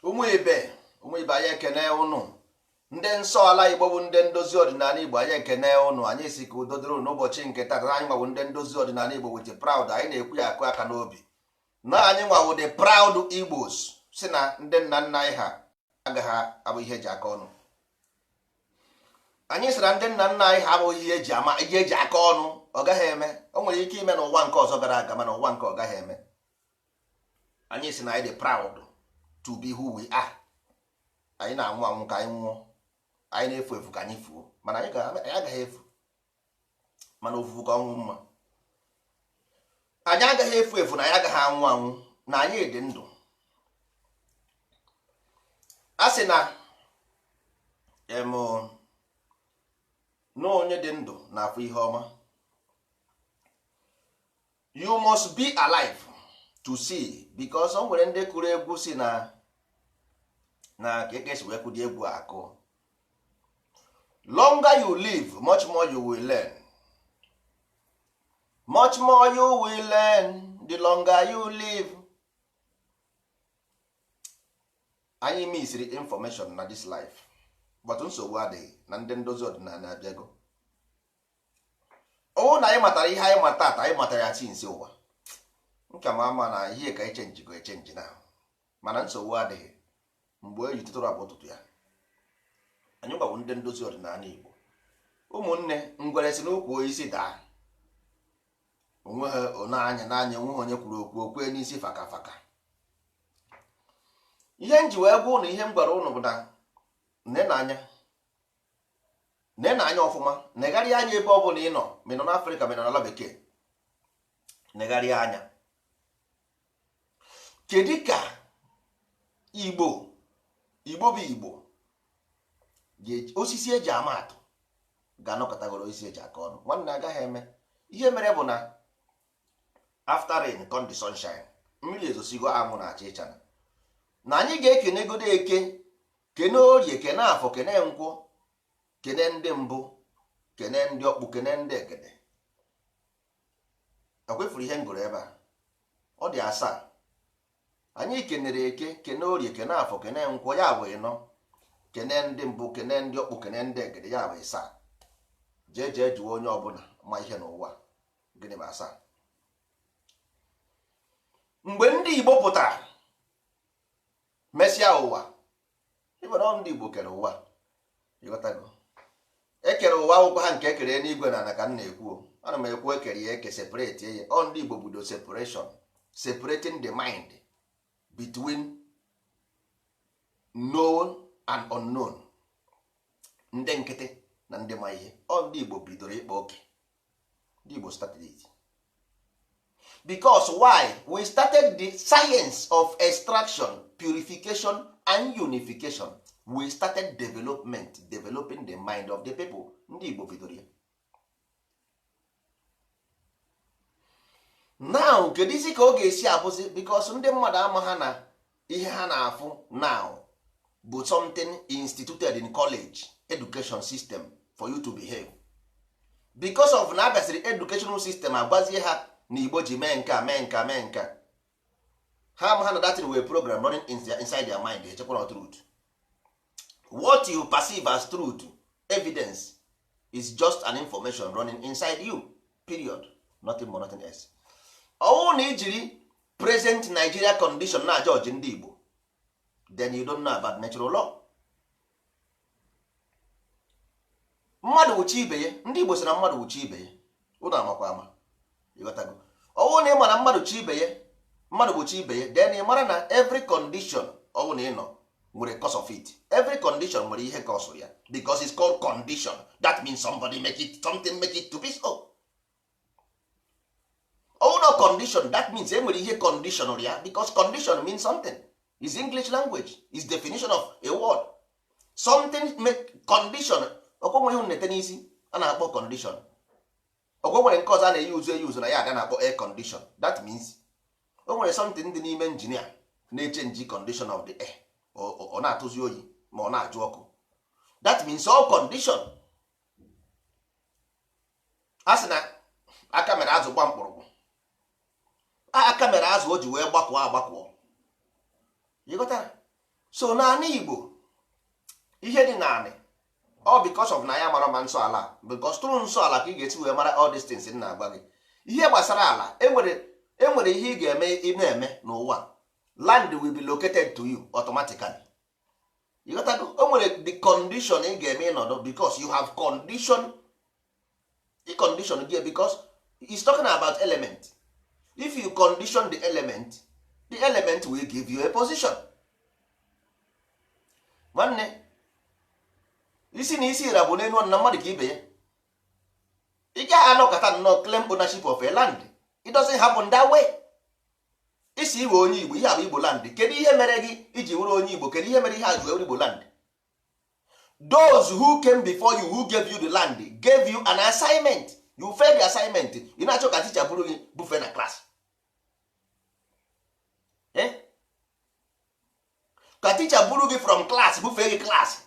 Ụmụ ibe, ụmụ ibe, anyị ekene ụnụ. Ndị nsọ ala Igbo bụ ndị ndozi ọdịnala Igbo, anyị ekene ụnụ. Anyị si ka udo dịrị ụnụ n'ụbọchị nke taa. Anyị nwawo ndị ndozi ọdịnala Igbo with proud. Anyị na-ekwu ya akụ aka n'obi na anyị nwawo the proud Igbos, si na ndị nna nna anyị ha agaghị abụ ihe eji aka ọnụ. Anyị sị na ndị nna nna anyị ha abụghị ihe eji ama, ihe eji aka ọnụ. Ọ gaghị eme. O nwere ike ime n'ụwa nke ọzọ gara aga, mana ụwa nke ọ gaghị eme. Anyị sị na anyị dị proud to be who we are. Anyị na-anwụ anwụ ka anyị nwụọ, anyị na-efu efu ka anyị fuo, mana anyị agaghị efu. Mana ofufu ka ọnwụ mma. Anyị agaghị efu efu na anyị agaghị anwụ anwụ, na anyị dị ndụ. A sị na em na onye dị ndụ na-afụ ihe ọma. You must be alive to see, because o nwere ndị kụrụ egwu si na ka eke si wee kwụdị egwu akụ. Longer you live, much more you will learn. Much more you will learn the longer you live. Anyị misiri information na this life, but nsogbu adịghị na ndị ndozi ọdịnala abịago. Ọwụ na anyị matara ihe anyị mata ata, anyị matara ya since ụwa nka ma ama na ihe ka echenji go echenji na, mana nsogbu adịghị. Mgbe eji tụtụrụ abụ ụtụtụ ya, anyị gwabụ ndị ndozi ọdịnala Igbo. Ụmụnne, ngwere si n'ukwu osisi daa, onwe ha n'anya n'anya, onwe ha onye kwuru okwu okwe n'isi faka faka. Ihe m ji wee gwa ụnụ, ihe m gwara ụnụ bụ na nne na anya ọfụma, negharịa anya ebe ọ bụla ị nọ, ma ị nọ n'Afrịka, ma ị nọ n'ala bekee, negharịa anya. Kedu ka Igbo, Igbo bụ Igbo, osisi eji ama atụ ga-anọkọtagoro osisi eji aka ọnụ? Nwanne, agaghị eme. Ihe mere bụ na after rain come the sunshine. Mmiri ezosigo, anwụ na-acha ịchana. Na anyị ga-ekenegodo Eke, kene Orie, kene Afọ, kene Nkwọ, kene ndị mbụ, kene ndị ọkpụ, kene ndị egede. Akwefuru ihe m gụrụ ebe a, ọ dị asaa. Anyị kenere Eke, kene Orie, kene Afọ, kene Nkwọ, ya bụ ịnọ. Kene ndị mbụ, kene ndị ọkpụ, kene ndị egede, ya bụ ịsaa. Jee jee jụọ onye ọbụla ma ihe n'ụwa, gịnị bụ asaa? Mgbe ndị Igbo pụtara mesịa ụwa, ịbụ na ndị Igbo kere ụwa, ịghọtago? Ekere ụwa akwụkwọ ha nke ekere n'igwe na ana ka m na-ekwu. Ana m ekwu ekere ya eke, separate ya. Ọ ndị Igbo bido separation, separating the mind between known and unknown, ndị nkịtị na ndị ma ihe. Ọ ndị Igbo bidoro ịkpa oke. Ndị Igbo started it. Because why? We started the science of extraction, purification and unification. We started development, developing the mind of the people. Ndị Igbo bidoro ya. Now, kedu isi ka ọ ga-esi abụzi? Because ndị mmadụ ama ha na ihe ha na-afụ now bụ something instituted in college education system for you to behave. Because of na abịasịrị educational system, agwazie ha na Igbo ji mee nka, mee nka, mee nka. Ha ama ha na that thing were program running inside their mind. Echekwa na truth, what you perceive as truth, evidence is just an information running inside you, period. Nothing more, nothing else. Ọwụ na ijiri present Nigeria condition na judge ndị Igbo, then you don't know about natural law. Mmadụ wuchi ibe ya. Ndị Igbo sị na mmadụ wuchi ibe ya, ụnụ amakwa ama. Ịghọtago? Ọwụ na ị mara mmadụ chi ibe ya, mmadụ bụ chi ibe ya, then ị mara na every condition ọwụ na ị nọ nwere cause of it. Every condition nwere ihe cause ya, because it's called condition. That means somebody make it, something make it to be so. Ọwụ na condition, that means e nwere ihe condition ya, because condition means something. Is English language, is definition of a word. Something make condition. Ọkwa nwere ihe nete n'isi a na-akpọ condition. Ọgwọ nwere nke ọzọ a na-eyuzu eyuzu na ya aga na-akpọ air condition. That means o nwere something dị n'ime engineer na-echenji condition of the air. Ọ na-atụzi oyi ma ọ na-ajụ ọkụ. That means all condition. A sị na aka mere azụ gba mkpụrụkpụ, aka mere azụ o ji wee gbakụọ agbakụọ. Ịghọtara? So n'ala Igbo, ihe dị naanị all because of na ya mara ma nsọ ala, because tụrụ nsọ ala ka ị ga-esi wee mara all these things m na-agwa gị. Ihe gbasara ala, enwere ihe ị ga-eme, ị na-eme n'ụwa, land will be located to you automatically. You got to, o nwere the condition ị ga-eme ịnọdụ, because you have condition, the condition gị, because it's talking about element. If you condition the element, the element will give you a position. Nwanne, isi na isi ira bụ n'elu ọnụ na mmadụ ka ibe ya. Ị gaghị anọkọta nnọọ claim ownership of a land. It doesn't happen that way. Isi iwe onye Igbo, ihe a bụ Igbo land. Kedu ihe mere gị iji wụrụ onye Igbo? Kedu ihe mere ihe a ji wee Igbo land? Those who came before you, who gave you the land, gave you an assignment. You fail the assignment. Ị na-achọ ka teacher buru gị bufee na class. Eh? Ka teacher buru gị from class bufee gị class.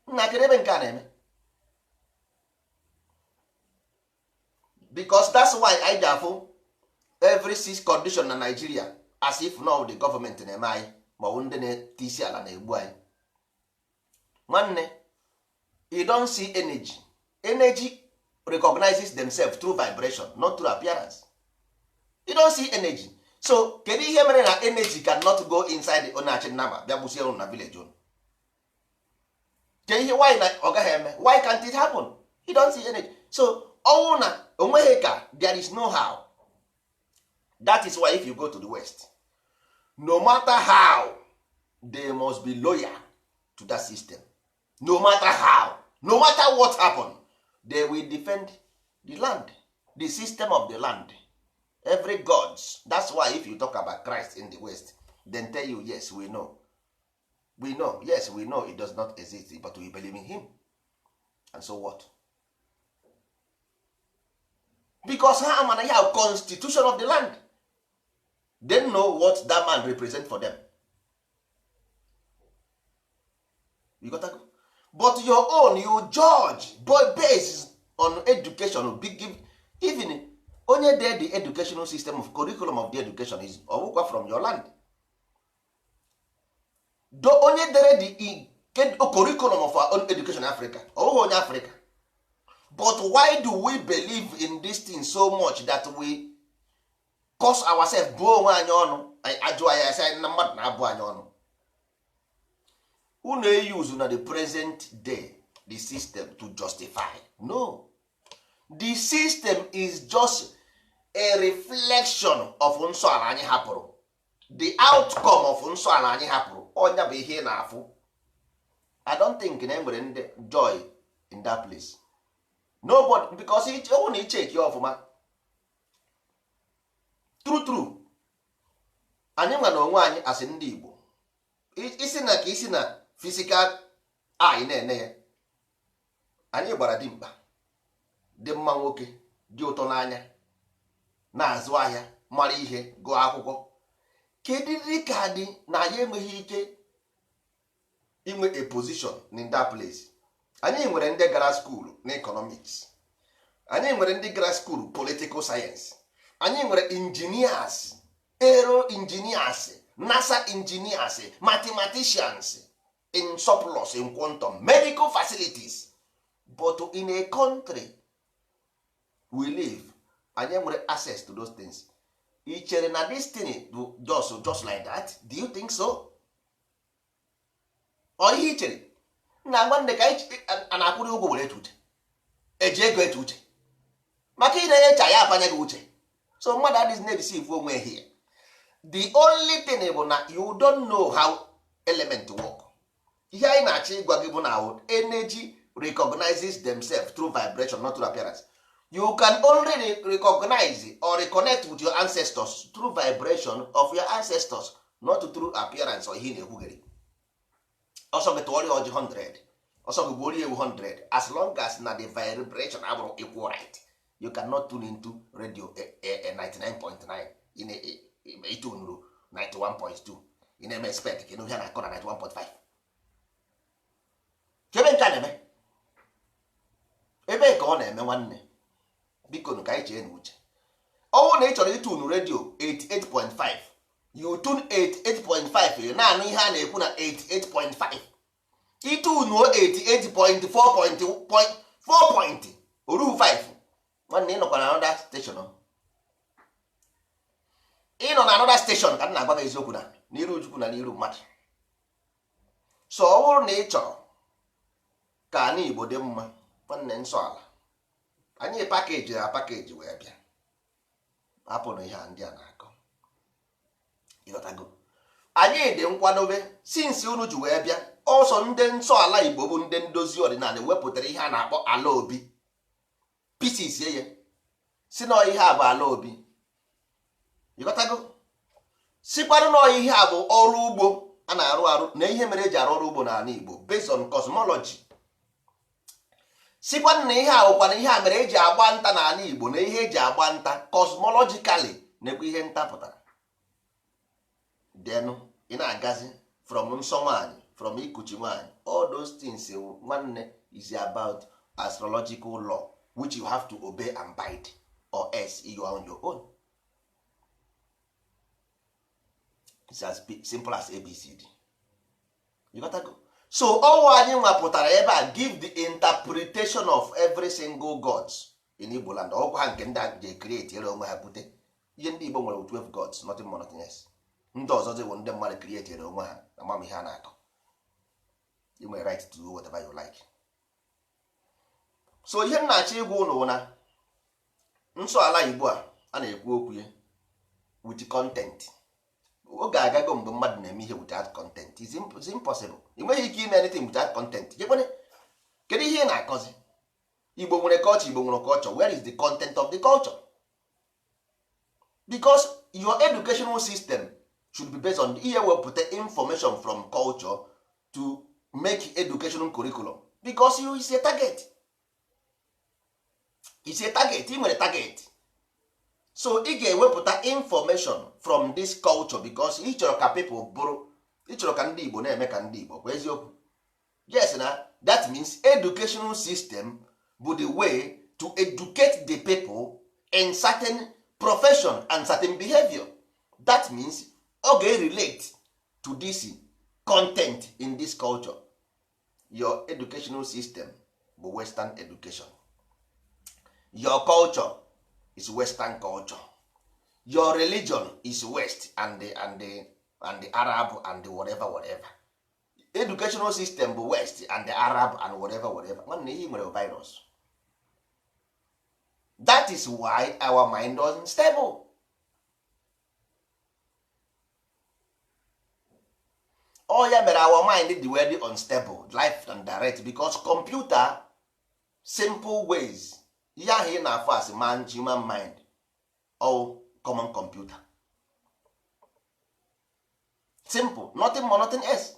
Nna, kedu ebe nke a na-eme? Because that's why anyị ji afụ every six condition na Nigeria as if now the government na-eme anyị, ma ọ bụ ndị na-ete isi ala na-egbu anyị. Nwanne, you don't see energy. Energy recognizes themselves through vibration, not through appearance. You don't see energy. So kedu ihe mere na energy cannot go inside onachi nnama bịa gbusie unu na village unu? Ke ihe why na ọ gaghị eme? Why can't it happen? You don't see energy. So ọnwụ na onweghị ka, there is no how. That is why if you go to the West, no matter how, they must be loyal to that system. No matter how, no matter what happen, they will defend the land, the system of the land, every gods. That's why if you talk about Christ in the West, then tell you, "Yes, we know, we know, yes, we know it does not exist, but we believe in him." And so what? Because ha ama na ya constitution of the land. They know what that man represent for them. You got to go. But your own, you judge but based on education big give. Even onye de the educational system of curriculum of the education is ọwụkwa from your land. Do onye dere the curriculum of our own education in Africa, ọwụghị onye Africa. But why do we believe in this thing so much that we curse ourselves, buo onwe anyị ọnụ, ajụ anyị asị anyị na mmadụ na-abụ anyị ọnụ? Unu eyuzu na the present day the system to justify. No, the system is just a reflection of nsọ ala anyị hapụrụ, the outcome of nsọ ala anyị hapụrụ. Ọnya bụ ihe ị na-afụ. I don't think na enwere ndị joy in that place. Nobody, because ọwụ na icheki ọfụma, true true, anyị nwa na onwe anyị asị ndị Igbo, isi na ka isi na physical eye na-ene ya, anyị gbara dimkpa, dị mma, nwoke dị ụtọ n'anya, na-azụ ahịa, mara ihe, gụọ akwụkwọ. Kedu dị ka dị na anyị enweghị ike inwe a position in that place? Anyị nwere ndị gara school na economics, anyị nwere ndị gara school political science, anyị nwere engineers, aero engineers, NASA engineers, mathematicians in surplus, in quantum medical facilities. But in a country we live, anyị nwere access to those things. I chere na this thing bụ just like that? Do you think so? Ọ ihe i chere na nwanne ka a na-akwụrụ ụgwọ were eche uche, eji ego eche uche, maka ị na-enye cha ya abanye gị uche. So mmadụ adịghị na-edeceive onwe here. The only thing bụ na you don't know how element work. Ihe anyị na-achọ ịgwa gị bụ na energy recognizes themselves through vibration, not through appearance. You can only recognize or reconnect with your ancestors through vibration of your ancestors, not through appearance or ihe ị na-ekwugere. Ọsọ gị tụọrọ ya ọjị 100, ọsọ gị gbuoro ya ewu 100, as long as na the vibration abụrụ equal right, you cannot tune into radio 99.9. Itunuru 91.2, ị na-eme expect ka ịnụ ihe na-akọ na 91.5. Ebe nke a na-eme, ebe ka ọ na-eme. Nwanne, biko nụ, ka anyị chee n'uche. Ọnwụ na ị chọrọ itunu redio 88.5, You tune 88.5, ị na-anụ ihe a na-ekwu na 88.5. Itunuo 88.4.4 point oruhu 5, nwanne, ị nọkwa na another station. Ị nọ na another station. Ka m na-agwa gị eziokwu na n'iru Chukwu na n'iru mmadụ. So ọ bụrụ na ị chọrọ ka ala Igbo dị mma, nwanne, nsọ ala anyị package na package wee bịa, hapụnụ ihe a ndị a na-akọ. Ịghọtago? Anyị dị nkwadobe since unu ji wee bịa. Ọsọ ndị nsọ ala Igbo bụ ndị ndozi ọdịnala wepụtara ihe a na-akpọ ala obi, pieces ya si na ihe a bụ ala obi. Ịghọtago? Sikwanụ na ihe a bụ ọrụ ugbo a na-arụ arụ na ihe mere eji arụ ọrụ ugbo n'ala Igbo based on cosmology. Sikwanụ na ihe a bụkwana ihe a mere eji agba nta n'ala Igbo, na ihe eji agba nta cosmologically, na-ekwe ihe nta pụtara. Then ị na-agazi from nsọ nwaanyị, from ikuchi nwaanyị, all those things, nwanne, is about astrological law which you have to obey and bide, or else you are on your own. It's as simple as ABCD. You got to go. So ọnwa anyị nwapụtara ebe a give the interpretation of every single gods in Igbo land. Ọkwa ha nke ndị a ji create ere onwe ha bute ihe. Ndị Igbo nwere 12 gods, nothing more, nothing else. Ndị ọzọ bụ ndị mmadụ create ere onwe ha na amamihe a na-akọ. You nwere right to do whatever you like. So ihe m na-achọ ịgwa ụnụ bụ na nsọ ala Igbo a a na-ekwu okwu ya with content. Oge agago mgbe mmadụ na-eme ihe without content. It's impossible. Ị nweghị ike ime anything without content. Jekwene, kedu ihe ị na-akọzi? Igbo nwere culture, Igbo nwere culture. Where is the content of the culture? Because your educational system should be based on ihe wepụta information from culture to make educational curriculum, because you is a target, is a target. Ị nwere target, so ị ga-ewepụta information from this culture because ị chọrọ ka people bụrụ, ị chọrọ ka ndị Igbo na-eme ka ndị Igbo kwa eziokwu. Yes, na that means educational system bụ the way to educate the people in certain profession and certain behavior. That means ọ ga-relate to this content in this culture. Your educational system bụ western education. Your culture is western culture. Your religion is west and the Arab and the whatever whatever. Educational system bụ west and the Arab and whatever whatever. Nwanne, ihe nwere virus. That is why our mind doesn't stable. Ọ ya mere our mind dị very unstable, life and direct, because computer simple ways, ihe ahụ ị na-afụ as man, human mind, all common computer, simple, nothing more, nothing else.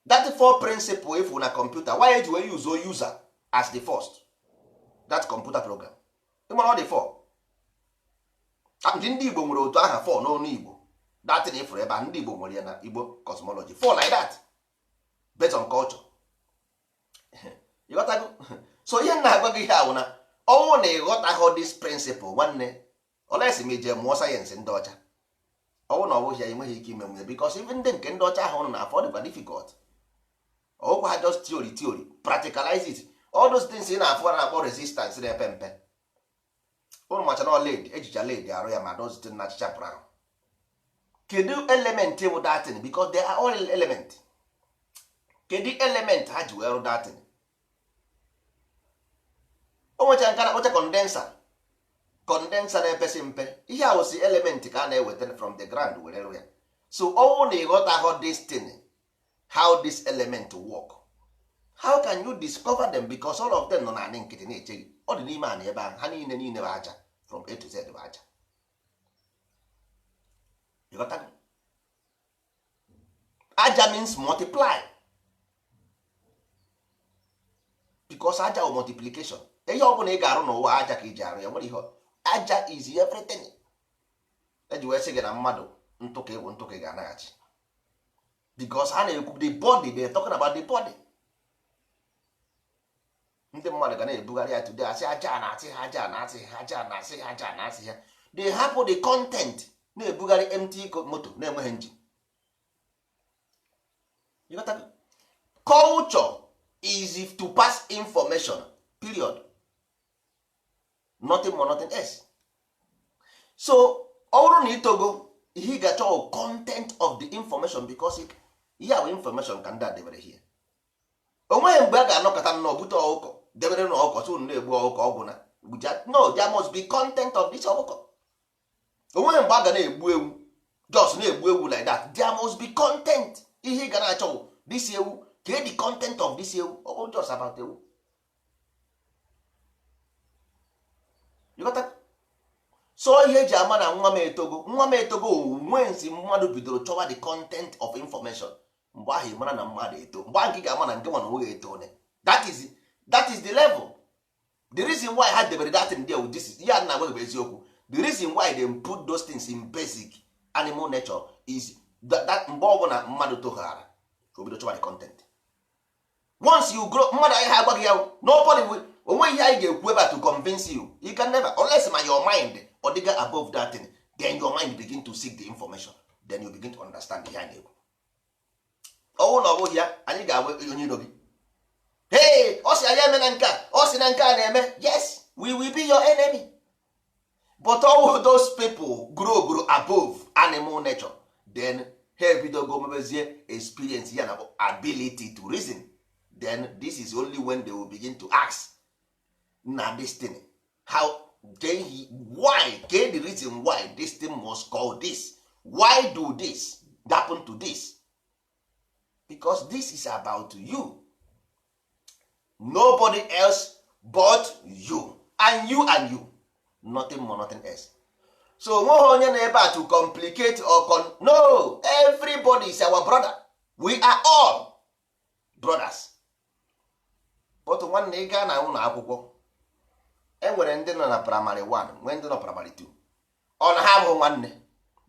That four principle if na computer, why eji wee use user as the first that computer program? Ịmara ọ dị four. Ndị Igbo nwere otu aha four n'ọnụ Igbo. That thing ifuru ebe a, ndị Igbo nwere ya na Igbo cosmology, four like that, based on culture. Ịghọtago? So ihe m na-agwa gị ihe a bụ na ọnwụ na ịghọtaghọ this principle, nwanne, olesi ma ije mụọ sayensị ndị ọcha. Ọnwụ na ọ bụghị ya, enweghị ike ime nwunye, because even ndị nke ndị ọcha ahụ nọ na afọ dịkwa difficult. Ọgwụkwa ha just theory, theory, practicalize it. All those things ị na-afụ a na-akpọ resistance na-epe mpe, ụnụ macha na lead ejicha lead arụ ya, ma those na achịcha brown. Kedu element bụ that thing? Because they are all element. Kedu element ha ji wee rụ that thing? O nwecha nke na-akpọcha condenser. Condenser na-epesi mpe, ihe a wụsi element ka a na-eweta from the ground were rụ ya. So ọnwụ na ịghọtaghọ this thing, how this element work, how can you discover them? Because all of them nọ naanị nkịtị na-eche gị. Ọ dị n'ime anị ebe ahụ. Ha niile niile bụ aja, from A to Z bụ aja. Ịghọtago? Aja means multiply, because aja bụ multiplication. Ihe ọ bụla ị ga-arụ n'ụwa, aja ka iji arụ ya. Nwere ihe aja is everything. Eji wee sị gị na mmadụ ntụ ka ịbụ, ntụ ka ị ga-anaghachi, because ha na-ekwu the body, they talking about the body. Ndị mmadụ ga na-ebugharị ya today, asị aja na-asị ha, aja na-asị ha, aja na-asị ha, aja na-asị ha. They hapụ the content. Na-ebugharị empty moto na-enweghị engine. You got that? Culture is to pass information, period. Nothing more, nothing else. So ọ bụrụ na itogo ihe, ị ga-achọ content of the information, because ihe a bụ information ka ndị a debere here. O nweghị mgbe a ga-anọkọta nnọọ bute ọkụkọ debere na ọkụkọ, so unu na-egbu ọkụkọ ọgwụ na. No, there must be content of this ọkụkọ. O nweghị mgbe a ga na-egbu ewu, just na-egbu ewu like that. There must be content. Ihe ị ga na-achọ bụ this ewu, kee the content of this ewu. Ọ bụ just about ewu. You got that? So ihe eji ama na nwa m etogo, nwa m etogo, onwe nsi mmadụ bidoro chọwa the content of information. Mgbe ahụ ị mara na mmadụ eto. Mgbe ahụ ị ga-ama na nke nwa na onwe eto one. That is the level. The reason why ha debere that thing there, this is ya na agwa bụ eziokwu. The reason why they put those things in basic animal nature is that mgbe ọbụla mmadụ toghara, o bido chọwa the content. Once you grow, mmadụ anyị ha agwaghị ya, nobody will. Onwe ihe anyị ga-ekwu ebe a to convince you, you can never, unless ma your mind ọ dịga above that thing. Then your mind begin to seek the information, then you begin to understand ihe anyị na-ekwu. Ọnwụ na ọ bụghị ya, anyị ga-abụ onye iro gị. Hey, ọ sị anyị eme na nke a, ọ sị na nke a na-eme. Yes, we will be your enemy. But all those people grow above animal nature, then ha ebidogo mebezie experience ya na ability to reason. Then this is only when they will begin to ask na this thing, how can he, why can, the reason why this thing must call this, why do this happen to this? Because this is about you, nobody else but you and you and you, nothing more, nothing else. So onweghị onye na ebe a to complicate or no, everybody is our brother. We are all brothers. But nwanne, ị gaa na ụlọ akwụkwọ, e nwere ndị nọ na primary 1, nwee ndị nọ primary 2. Ọ na ha abụghị nwanne?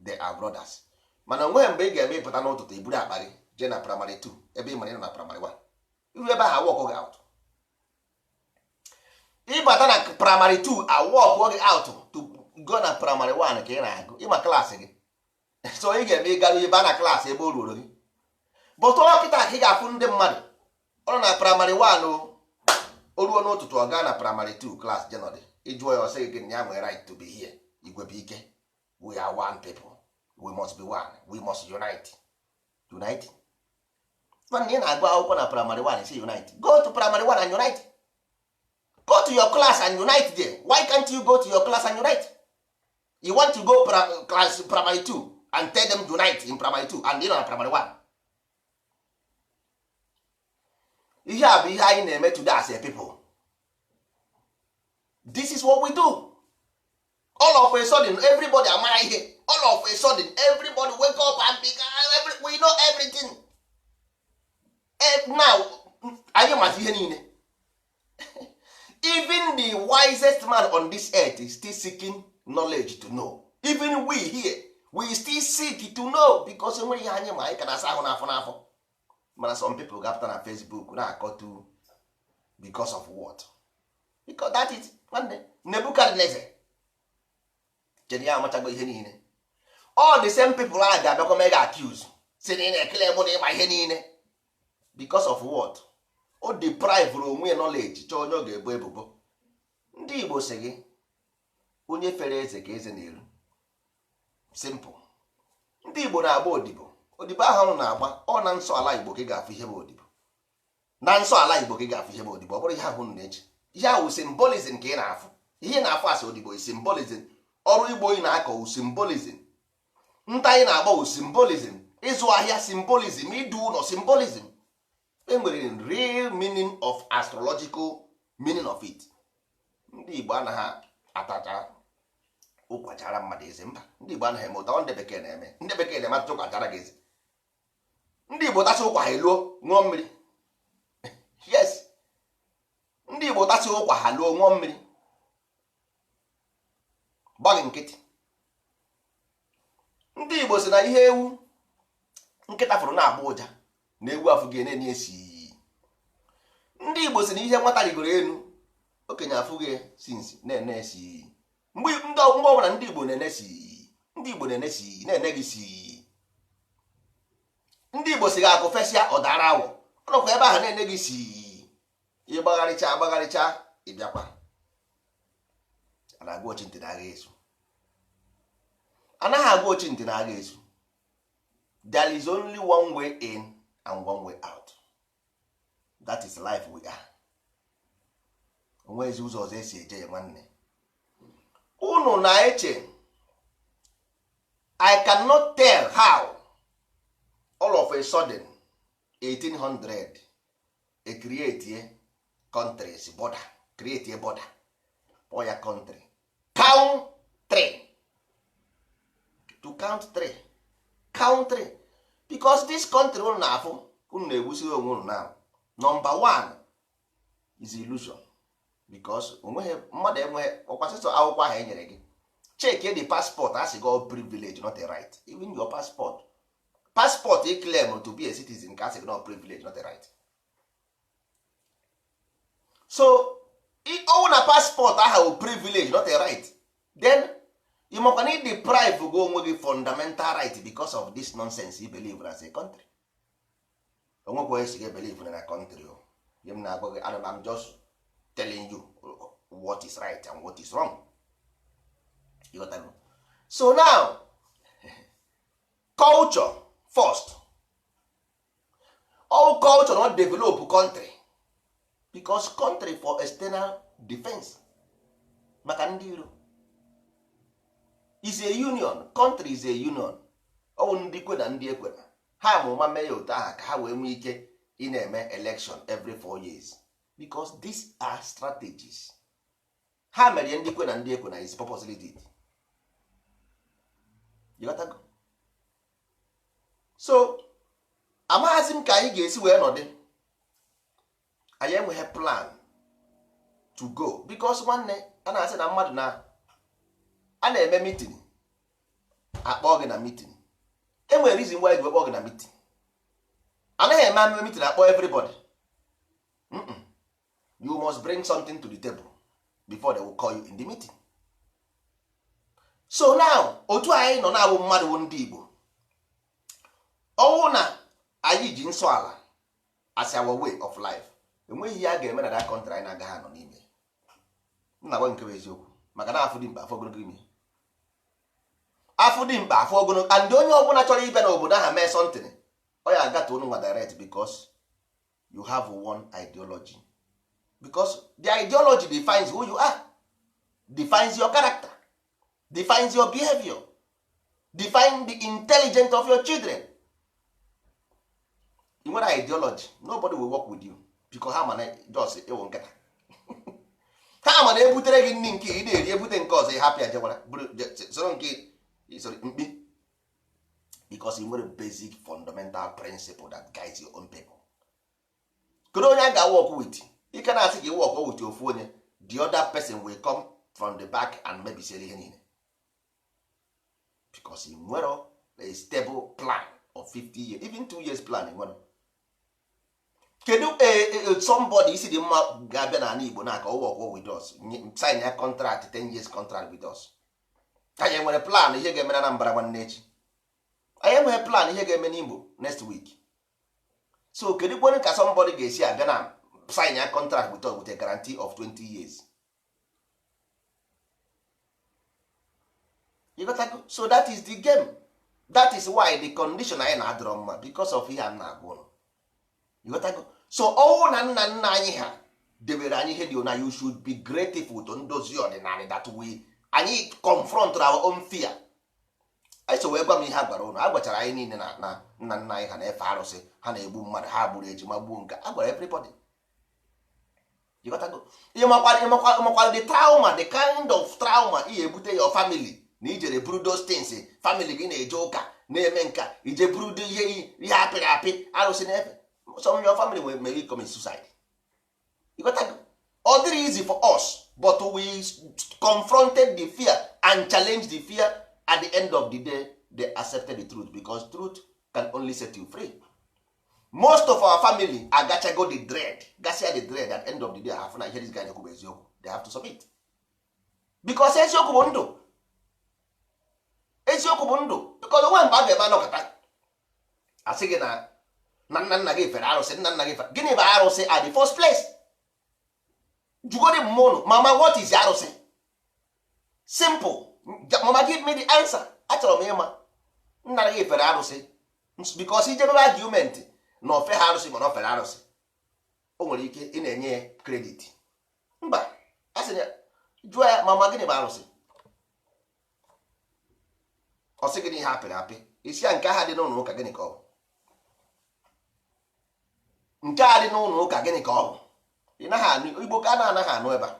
They are brothers. Mana onweghị mgbe ị ga-eme ịpụta n'ụtụtụ, iburu akpa gị jee na primary 2 ebe ị mara ị nọ na primary 1. Iru ebe ahụ, awọkụ gị out. Ịbata na primary 2, awọkụọ gị out to go na primary 1 ka ị na-agụ ịma klaasị gị. So ị ga-eme ịgaru ebe a na klaasị ebe o ruoro gị. But ọ kịta ka ị ga-afụ ndị mmadụ, ọ nọ na primary 1, o ruo n'ụtụtụ, ọ gaa na primary 2 class jenọdị. Ịjụọ ya, ọsị gị ya nwere right to be here. Igwe bụ ike. We are one people, we must be one, we must unite, unite. Nwanne, ị na-agụ akwụkwọ na primary 1, say unite. Go to primary 1 and unite. Go to your class and unite there. Why can't you go to your class and unite? You want to go class primary 2 and tell them unite in primary 2, and ị nọ na primary 1. Ihe a bụ ihe anyị na-eme today as a people. This is what we do. All of a sudden, everybody amara ihe. All of a sudden, everybody wake up and begin, we know everything. Now anyị mazi ihe niile. Even the wisest man on this earth is still seeking knowledge to know. Even we here, we still seek to know, because enwere ihe anyị ma. Anyị ka na-asa ahụ n'afọ n'afọ. Mana some people ga-apụta na Facebook na-akọtu. Because of what? Because that is, nwanne, Nebukadneza chere ya amachago ihe niile. All the same people a ga-abịakwa mega accuse, si na ị na-ekele mụ na ịma ihe niile. Because of what? O deprive onwe ya knowledge, chọọ onye ọ ga-ebo ebubo. Ndị Igbo si gị, onye fere eze ka eze na-eru. Simple. Ndị Igbo na-agba odibo. Odibo ahụ ọnụ na-agba ọ na nsọ ala Igbo ka ị ga-afụ ihe bụ odibo. Na nsọ ala Igbo ka ị ga-afụ ihe bụ odibo. Ọ bụrụ ihe ahụ unu na-eche, ihe ahụ symbolism ka ị na-afụ. Ihe ị na-afụ asị odibo is symbolism. Ọrụ igbo ị na-akọ wụ symbolism. Nta ị na-agba wụ symbolism. Ịzụ ahịa, symbolism. Idu ụlọ, symbolism. E nwere real meaning of astrological meaning of it. Ndị Igbo anaghị atacha ụkwachara mmadụ eze. Mba, ndị Igbo anaghị eme ụta. Ndị bekee na-eme. Ndị bekee na-eme atụcha ụkwachara gị eze. Ndị Igbo tasị ụkwa, ha eluo ṅụọ mmiri. Yes, ndị Igbo tasị ụkwa, ha luo ṅụọ mmiri, gbaghị nkịtị. Ndị Igbo si na ihe ewu nkịta fụrụ na-agba ụja na ewu afụ gị na esi. Ndị Igbo si na ihe nwata rigoro elu, okenye afụghị sinsi na-ene esi. Mgbe ndị mgbe ọbụla ndị Igbo na-ene si, ndị Ndị Igbo na-ene si na-ene gị si. Ndị Igbo si gị akụ fesịa, ọ dara awọ. Ọ nọkwa ebe ahụ na-ene gị si. Ịgbagharịcha agbagharịcha, ịbịakwa a na-agwa ochi ntị na-agha ezu. Anaghị agwa ochi ntị na-agha ezu. There is only one way in and one way out. That is life we are. Onwezi ụzọ ọzọ esi eje ya. Nwanne, unu na-eche I cannot tell how all of a sudden 1800 e create countries border, create a border, kpọọ ya country. Country, to count three, country, because this country unu na-afụ, unu na-egbusiri onwe unu now. Number one is illusion, because onweghị mmadụ enweghị ọkwasịsọ akwụkwọ ahụ e nyere gị. Check the passport, asị gị privilege, not a right. Even your passport, passport ị claim to be a citizen, ka asị gị not privilege, not a right. So ọwụ na passport aha bụ privilege, not a right, then ị makwa na ị deprive go onwe gị fundamental right because of this nonsense you believe as a country. Onwekwa esi gị believe na country o. Ihe m na-agwa gị, I'm just telling you what is right and what is wrong. You got that? So now, culture first. All culture not develop country, because country for external defense, maka ndị iro, is a union. Country is a union. Ọ bụ ndị kwe na ndị ekwe na ha ma ụma mee ya otu aha ka ha wee nwee ike ị na-eme election every 4 years, because these are strategies ha mere. Ndị kwe na ndị ekwe na is purposely did. You got go? So amaghazi m ka anyị ga-esi wee nọdị. Anyị enweghị plan to go, because nwanne, a na-asị na mmadụ na a na-eme meeting, akpọ gị na meeting, enwere reason why ji kpọọ gị na meeting. Anaghị eme ame meeting akpọ everybody. Mm-mm. You must bring something to the table before they will call you in the meeting. So now, otu anyị nọ na-abụ mmadụ bụ ndị Igbo, ọwụ na anyị ji nsọ ala as our way of life, enweghị ihe a ga-eme na that country anyị na-agaghị anọ n'ime. M na-agwa nke bụ eziokwu, maka na afụ dị mkpa afọ ogologo ime, afụ dị mkpa afọ ogologo. And onye ọbụla chọrọ ịbịa n'obodo ahụ mee something, ọ ya agata unu nwa direct, because you have one ideology, because the ideology defines who you are, defines your character, defines your behavior, define the intelligence of your children. Ị nwere ideology, nobody will work with you, because ha mana just ịwụ nkịta. Ha ma na ebutere gị nri nke ị na-eri, ebute nke ọzọ, ị hapụ ya jewara buru soro nke soro mkpi, because ị nwere basic fundamental principle that guides your own people. Kedu onye a ga-work with? Ị ka na-asị ka ị work with ofu onye, the other person will come from the back and mebisiere ihe niile, because ị nwere a stable plan of 50 years, even 2 years plan ị nwere. Kedu somebody isi dị mma ga-abịa n'ala Igbo na aka work with us, sign ya contract, 10 years contract with us? Anyị nwere plan ihe ga-eme na Anambra nwanne echi? Anyị enweghị plan ihe ga-eme n'Igbo next week. So kedu kwenu ka somebody ga-esi abịa na sign ya contract with us with a guarantee of 20 years? You got to? So that is the game. That is why the condition anyị na-adịrọ mma, because of ihe a m na-agwa ụnụ. You got to? So ọnwụ na nna nna anyị ha debere anyị ihe dị na you should be grateful to ndozi ọdịnala that we anyị confront our own fear. Anyị so wee gwa m ihe a gwara ụnụ. A gwachara anyị niile na na nna nna anyị ha na-efe arụsị, ha na-egbu mmadụ, ha gburu ejima, gbuo nke a gwara everybody. You got to go? Ịmakwa the trauma, the kind of trauma ị ebute your family na ijere buru those things. Family gị na-eje ụka, na-eme nka, ije buru ihe ihe apịrị apị arụsị na-efe. Some of your family may commit suicide. You got to go? Ọ dịrị easy for us, but we confronted the fear and challenged the fear. At the end of the day, they accepted the truth, because truth can only set you free. Most of our family agachago the dread, gasịa the dread. At the end of the day, ha fụ na ihe this guy na-ekwu bụ eziokwu. They have to submit, because eziokwu bụ ndụ. Eziokwu Eziokwu bụ ndụ, because onwe mgbe a ga-eme anọkọta asị gị na na nna nna gị fere arụsị. Nna nna gị fere gịnị bụ arụsị at the first place? Jugodi mmụnụ, mama, what is arụsị? Simple. Mama, give me the answer. Achọrọ m ịma nna gị fere arụsị, because ijebebe argument na ofe ha arụsị, mana o fere arụsị, o nwere ike ị na-enye ya credit. Mba, a sị ya jụọ ya, mama, gịnị bụ arụsị? Ọ sị gịnị? Ihe apịrị apị. Isi ya nke aha dị n'ụlọ ụka, gịnị ka ọ bụ? Nke a dị n'ụlọ ụka, gịnị ka ọ bụ? Ị naghị anụ Igbo ka a na-anaghị anụ ebe a.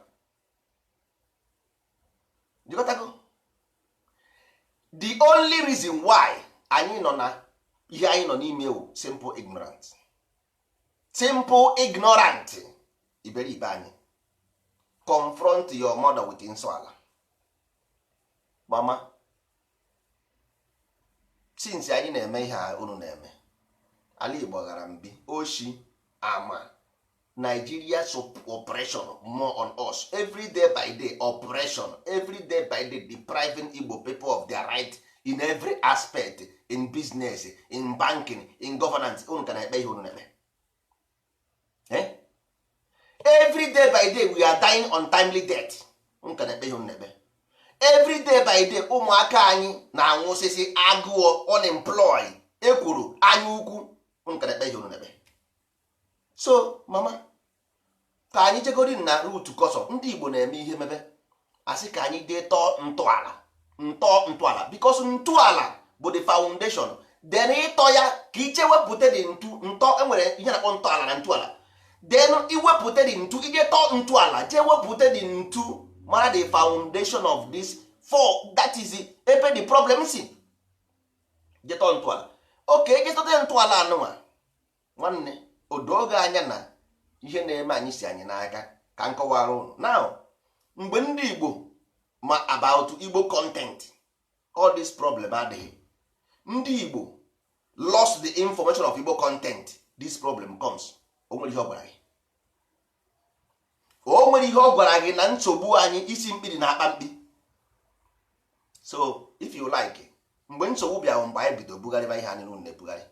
Jikọtago? The only reason why anyị nọ na ihe anyị nọ n'ime ewu, simple ignorant, simple ignorant, iberibe. Anyị confront your mother with nsọ ala. Mama, since anyị na-eme ihe a unu na-eme, ala Igbo ghara mbi oshi ama Nigeria operation more on us every day by day, operation every day by day, depriving Igbo people of their right in every aspect, in business, in banking, in governance. Unu ka na-ekpe ihe unu na-ekpe. Eh? Every day by day we are dying untimely death. Unu ka na-ekpe ihe unu na-ekpe. Every day by day ụmụaka anyị na-anwụsịsị agụụ, unemployed, ekwuru anya ukwu. Unu ka na-ekpe ihe unu na-ekpe. So mama, ka anyị jegodi na root cause. Ndị Igbo na-eme ihe mebe asị ka anyị dee tọọ ntọala, ntọ ntọala, because ntọala bụ the foundation. Then ịtọ ya ka iche wepụta dị ntu ntọ. Enwere ihe na-akpọ ntọala na ntọala. Then iwepụta dị ntu, ije tọọ ntọala, jee wepụta dị ntu, mara the foundation of this four. That is ebe the problem si. Je tọọ ntọala, oke eje tọta ntọala anụnwa. Nwanne, o doo gị anya na ihe na-eme anyị si anyị n'aka. Ka m kọwara ụnụ now, mgbe ndị Igbo ma about Igbo content, all this problem adịghị. Ndị Igbo lost the information of Igbo content, this problem comes. O nwere ihe ọ gwara gị? O nwere ihe ọ gwara gị na nsogbu anyị isi mkpiri na-akpa mkpi? So if you like, mgbe nsogbu bịara, mgbe anyị bido bugharịba ihe anyị n'ụlọ na-ebugharị,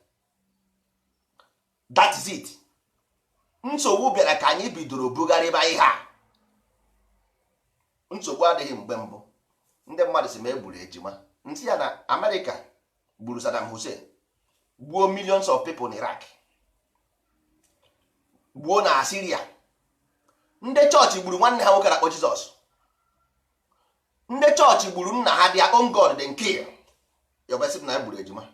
that is it. Nsogbu bịara ka anyị bidoro bugharịba ihe a. Nsogbu adịghị mgbe mbụ. Ndị mmadụ si ma e gburu ejima nsị ya na Amerịka gburu Saddam Hussein, gbuo millions of people na Iraq, gbuo na Assyria. Ndị chọọchị gburu nwanne ha nwoke na-akpọ Jizọs. Ndị chọọchị gburu nna ha, their own God then kill. Yọbasị na anyị gburu ejima,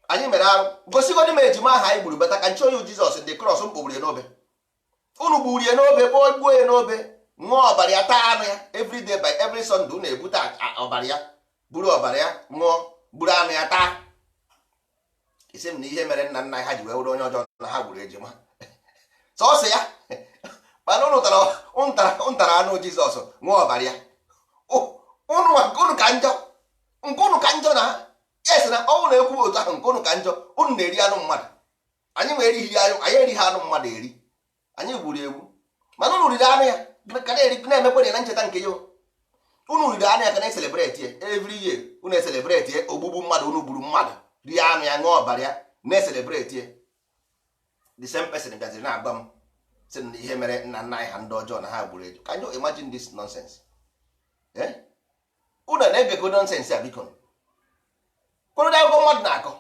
anyị mere arụ. Gosigodi m ejima ahụ anyị gburu bata ka nche onye Jizọs ndị cross m kpogburu ya n'obe. Unu gburu ya n'obe, kpọọ, gbuo ya n'obe, ṅụọ ọbara ya, taa anụ ya. Every day by every Sunday unu ebute ọbara ya, buru ọbara ya ṅụọ, buru anụ ya taa. Isi m na ihe mere nna nna ha ji wee were onye ọjọọ na ha gburu ejima sọsọ ya, mana unu tara anụ Jizọs, ṅụọ ọbara ya. Unu ka njọ, nke unu ka njọ na yes na ọnwụ na-ekwu otu ahụ. Nke unu ka njọ, unu na-eri anụ mmadụ. Anyị nwere erighị anụ, anyị erighị anụ mmadụ eri, anyị gburu egbu. Mana unu riri anụ ya ka na-eri, na-emekwa na ncheta nke ya. Unu riri anụ ya ka na-ecelebrate ya every year. Unu ecelebrate ya ogbugbu mmadụ unu gburu mmadụ, rie anụ ya, ṅụọ ọbara ya, na-ecelebrate ya. The same person bịaziri na-agba m sị na ihe mere nna nna anyị ha ndị ọjọọ na ha gburu eju. Can you imagine this nonsense? Eh? Unu na-egego nonsense a? Biko, kwụrụ akwụkwọ mmadụ na-akọ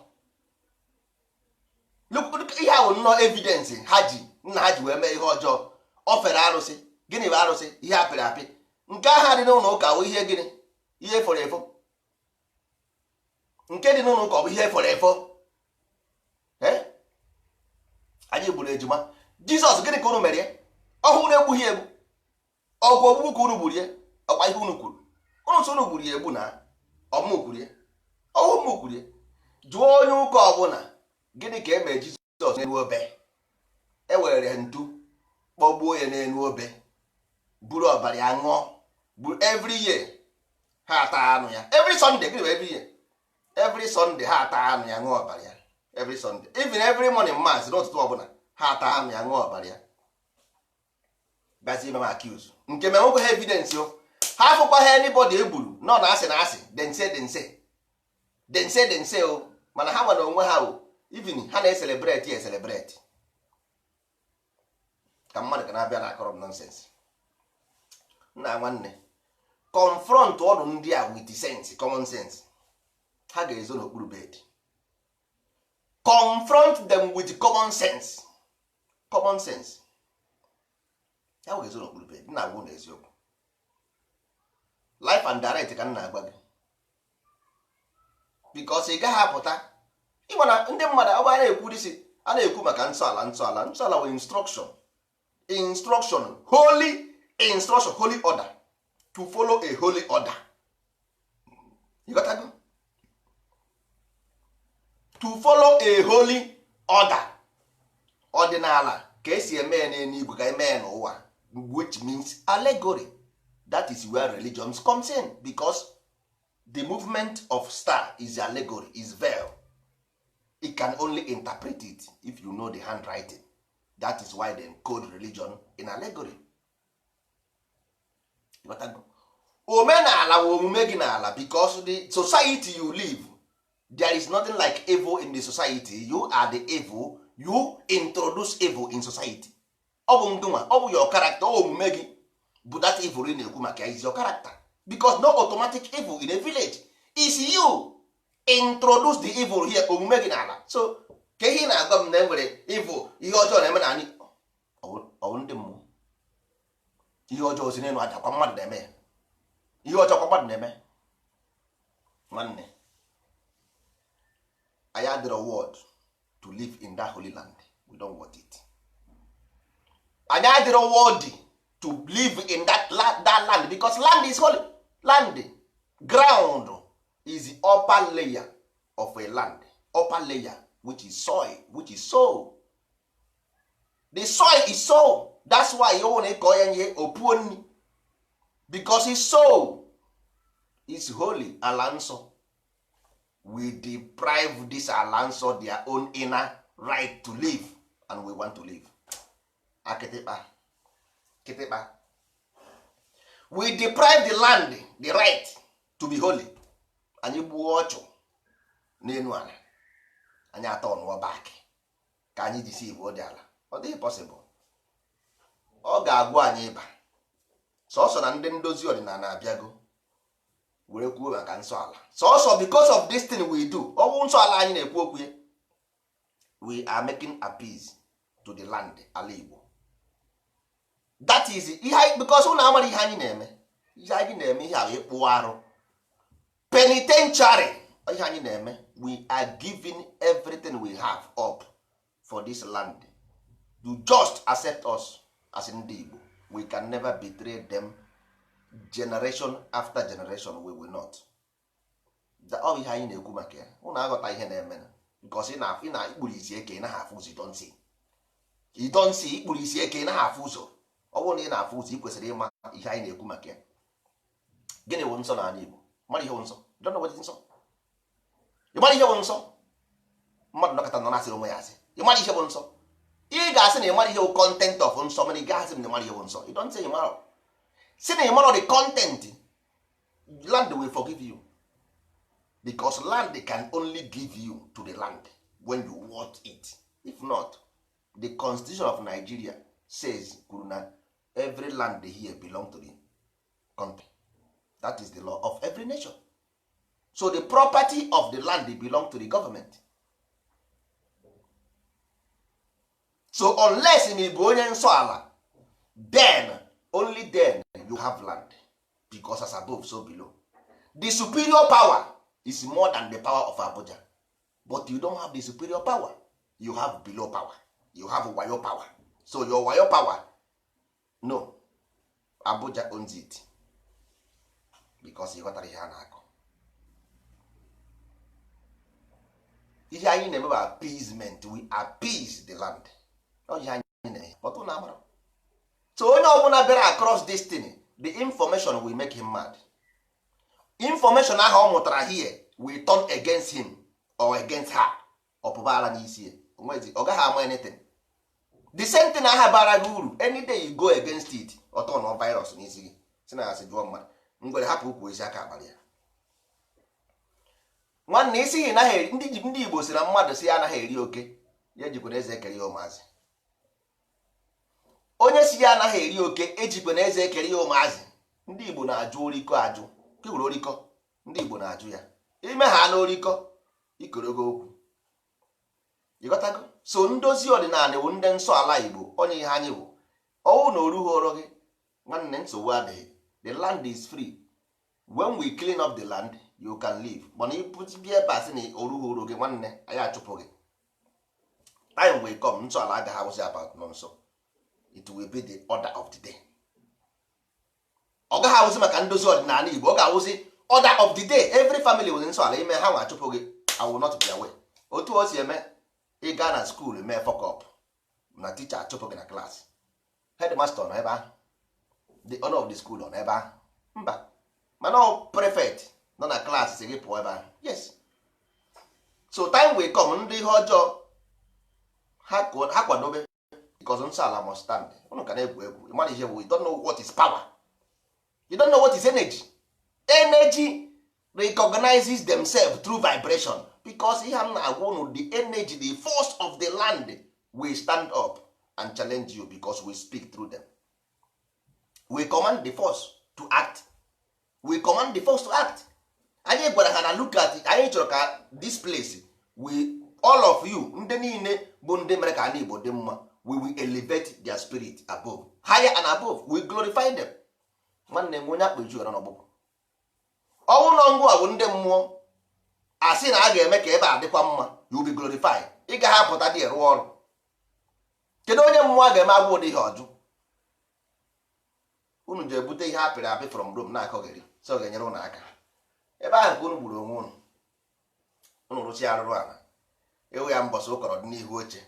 ihe ahụ nnọọ evidence ha ji nna ha ji wee mee ihe ọjọọ. O fere arụsị. Gịnị bụ arụsị? Ihe apịrị apị. Nke ahụ dị n'ụlọ ụka bụ ihe gịnị? Ihe eforo efo. Nke dị n'ụlọ ụka ọ bụ ihe eforo efo. Anyị gburu ejima Jizọs, gịnị ka unu mere ya? Ọhụụ na-egbughị egbu, ọgwụ ogbugbu ka unu gburu ya. Ọkwa ihe unu kwuru, unu sị unu gburu ya egbu na ọmụ kwuru ya, ọhụ mụ kwuru ya. Jụọ onye ụka ọbụla, gịnị ka e mere Jizọs n'elu obe? E were ntu kpọgbuo ya n'elu obe, buru ọbara ya ṅụọ. Bụ every year ha ata anụ ya every Sunday. Gịnị bụ every year? Every Sunday ha ata anụ ya, ṅụọ ọbara ya every Sunday, even every morning mass n'ụtụtụ ọbụla ha ata anụ ya, ṅụọ ọbara ya. Gazi ime m accuse nke ma enwekwa ha evidence o. Ha afụkwa ha anybody egburu nọ na asị na asị dense dense dense dense o. Mana ha nwere onwe ha o, even ha na-ecelebrate ya ecelebrate ka mmadụ ga na-abịa na akọrọ m nonsense. Nna nwanne, confront ọdụ ndị a with sense, common sense. Ha ga-ezo n'okpuru bed. Confront them with common sense, common sense. Ha ga-ezo n'okpuru bed. Nna, agwụ na eziokwu, life and direct ka m na-agwa gị, because ị gaghị apụta ịgwa na ndị mmadụ ọ bụ a na-ekwu disi, a na-ekwu maka nsọ ala, nsọ ala, nsọ ala wee instruction, instruction, holy instruction, holy order, to follow a holy order. You got go? To follow a holy order. Ọdịnala ka esi eme ya n'eluigwe ka eme ya n'ụwa, which means allegory. That is where religions comes in, because the movement of star is allegory, is veil. It can only interpret it if you know the handwriting. That is why they code religion in allegory. You got go? Omenala bụ omume gị n'ala, because the society you live, there is nothing like evil in the society. You are the evil. You introduce evil in society. Ọ bụ ndụnwa, ọ bụ your character, ọ omume gị bụ that evil ị na-ekwu maka ya, is your character, because no automatic evil in a village. Is you introduce the evil here, omume gị n'ala. So ka ihe ị na-agwa m na enwere evil, ihe ọjọọ na-eme na anyị, ọ bụ ndị mmụọ. Ihe ọjọọ si n'elu aja kwa, mmadụ na-eme ya. Ihe ọjọọ kwa, mmadụ na-eme. Nwanne, anyị adịrọ worthy to live in that holy land. We don't want it. Anyị adịrọ worthy to live in that land, because land is holy land. Ground is the upper layer of a land, upper layer, which is soil, which is soul. The soil is soul. That's why you na ịkọ ya ihe opuo nri, because his soul is holy. Ala nsọ, we deprive this ala nsọ their own inner right to live, and we want to live. Akịtịkpa kịtịkpa. We deprive the land the right to be holy. Anyị gbuo ọchụ n'elu ala, anyị atọ nụọ back ka anyị jisi igbo dị ala. Ọ dịghị possible. Ọ ga-agwụ anyị ịba sọsọ na ndị ndozi ọdịnala abịago were kwuo maka nsọ ala sọsọ because of this thing we do. Ọ bụ nsọ ala anyị na-ekwu okwu ya. We are making appease to the land, ala Igbo. That is ihe anyị, because ụnụ amara ihe anyị na-eme. Ihe anyị na-eme, ihe ahụ ịkpụ arụ, penitentiary, ihe anyị na-eme, we are giving everything we have up for this land to just accept us as ndị Igbo. We can never betray them. Generation after generation, we will not. Ọ bụ ihe anyị na-ekwu maka ya. Ụnụ aghọta ihe na-eme, because ị na ikpuru isi eke, ị naghị afụ ụzọ. You don't see. Ikpuru isi eke, ị naghị afụ ụzọ. Ọ bụrụ na ị na-afụ ụzọ, ị kwesịrị ịma ihe anyị na-ekwu maka ya. Gịnị bụ nsọ n'ala Igbo? Mara ihe bụ nsọ? You don't know what is nsọ. Ị mara ihe bụ nsọ? Mmadụ nọkọta nọ na-asịrị onwe ya asị. Ị mara ihe bụ nsọ? Ị ga-asị na ị mara ihe bụ content of nsọ, mana ị gaghị asị m na ị mara ihe bụ nsọ. You don't say ị mara. Si na ị mara the content, land will forgive you, because land can only give you to the land when you want it. If not, the constitution of Nigeria says, kwuru na every land here belong to the country. That is the law of every nation. So the property of the land belong to the government. So unless ị bụ onye nsọ ala, then only then you have land, because as above, so below. The superior power is more than the power of Abuja, but you don't have the superior power. You have below power. You have wayo power. So your wayo power, no, Abuja owns it, because ị ghọtara ihe a na-akọ. Ihe anyị na-eme bụ appeasement. We appease the land. Ọ ihe anyị na-eme, but unu amara. So onye ọbụla bịara across this thing, the information will make him mad. Information ahụ ọ mụtara here will turn against him or against her. Ọpụbara n'isi ya. Onwezi, ọ gaghị ama anything. The same thing aha bara gị uru, any day you go against it, ọ turn virus n'isi gị. Si na asị jụọ mmadụ. Ngwere hapụ ukwu isi, aka akpara ya. Nwanne, isi gị naghị eri. Ndị Igbo si na mmadụ si ya anaghị eri oke, ya ejikwana eze ekere ya ụmụazị. Onye si ya anaghị eri oke, ejikwana eze ekere ya ụmụazị. Ndị Igbo na-ajụ orikọ ajụ ka were orikọ. Ndị Igbo na-ajụ ya ime ha na orikọ ikorogo okwu, ịghọtago? So ndozi ọdịnala bụ ndị nsọ ala Igbo. Onye ihe anyị bụ ọnwụ na orughị ọrụ gị, nwanne, nsogbu adịghị. The land is free. When we clean up the land, you can live. Mana ịpụtibia ebe a sị na orughị uru gị, nwanne, anyị achụpụ gị. Time will come, nsọ ala agaghị awụsị about nọ nsọ. It will be the order of the day. Ọ gaghị awụsị maka ndozi ọdịnala Igbo, ọ ga-awụsị order of the day. Every family with nsọ ala ime ha nwa achụpụ gị. I will not be away. Otu o si eme, ị gaa na school mee fuck up na teacher achụpụ gị na class, headmaster nọ ebe ahụ, the owner of the school nọ ebe ahụ? Mba. Mana ọ prefect nọ na class si gị pụọ ebe ahụ. Yes, so time will come, ndị ihe ọjọọ ha kwadobe, because nsọ ala must stand. Unu ka na-egwu egwu. Ị mara ihe bụ, you don't know what is power, you don't know what is energy. Energy recognizes themselves through vibration, because ihe m na-agwa unu, the energy, the force of the land will stand up and challenge you, because we speak through them. We command the force to act. We command the force to act. Anyị gwara ha na look at, anyị chọrọ ka this place, we all of you, ndị niile bụ ndị mere ka ala Igbo dị mma, we will elevate their spirit above, higher and above. We glorify them. Nwanne m, onye akpa eju n'ọgbụgbụ ọnwụ nọ ngwa bụ ndị mmụọ asị na a ga-eme ka ebe a dịkwa mma. You will be glorified. Ị gaghị apụta dị rụọ ọrụ. Kedu onye mmụọ a ga-eme agwa ụdị ihe ọjụ? Unu ji ebute ihe apịrị apị from Rome na-akọgheri, so ọ ga-enyere unu aka ebe ahụ ka unu gburu onwe unu. Unu rụchi arụrụ ala ịhụ ya mbọsị ụkọrọ dị n'ihu oche,